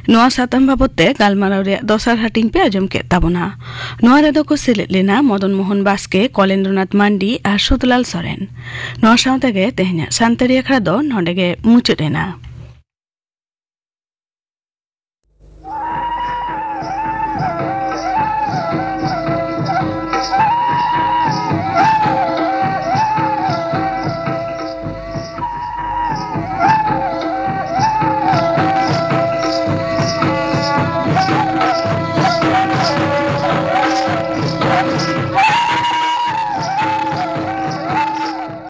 ᱱᱚᱣᱟ ᱥᱟᱛᱟᱢ ᱵᱟᱵᱚᱫ ᱛᱮ ᱜᱟᱞᱢᱟᱨᱟᱣ ᱨᱮᱭᱟᱜ ᱫᱚᱥᱟᱨ ᱦᱟᱹᱴᱤᱧ ᱯᱮ ᱟᱸᱡᱚᱢ ᱠᱮᱫ ᱛᱟᱵᱚᱱᱟ᱾ ᱱᱚᱣᱟ ᱨᱮᱫᱚ ᱠᱚ ᱥᱮᱞᱮᱫ ᱞᱮᱱᱟ ᱢᱚᱫᱚᱱ ᱢᱳᱦᱚᱱ ᱵᱟᱥᱠᱮ, ᱠᱚᱞᱮᱱᱫᱨᱚᱱᱟᱛᱷ ᱢᱟᱱᱰᱤ ᱟᱨ ᱥᱩᱫᱷᱞᱟᱞ ᱥᱚᱨᱮᱱ᱾ ᱱᱚᱣᱟ ᱥᱟᱶ ᱛᱮᱜᱮ ᱛᱮᱦᱮᱧᱟᱜ ᱥᱟᱱᱛᱟᱲᱤ ᱟᱠᱷᱲᱟ ᱫᱚ ᱱᱚᱰᱮ ᱜᱮ ᱢᱩᱪᱟᱹᱫ ᱮᱱᱟ᱾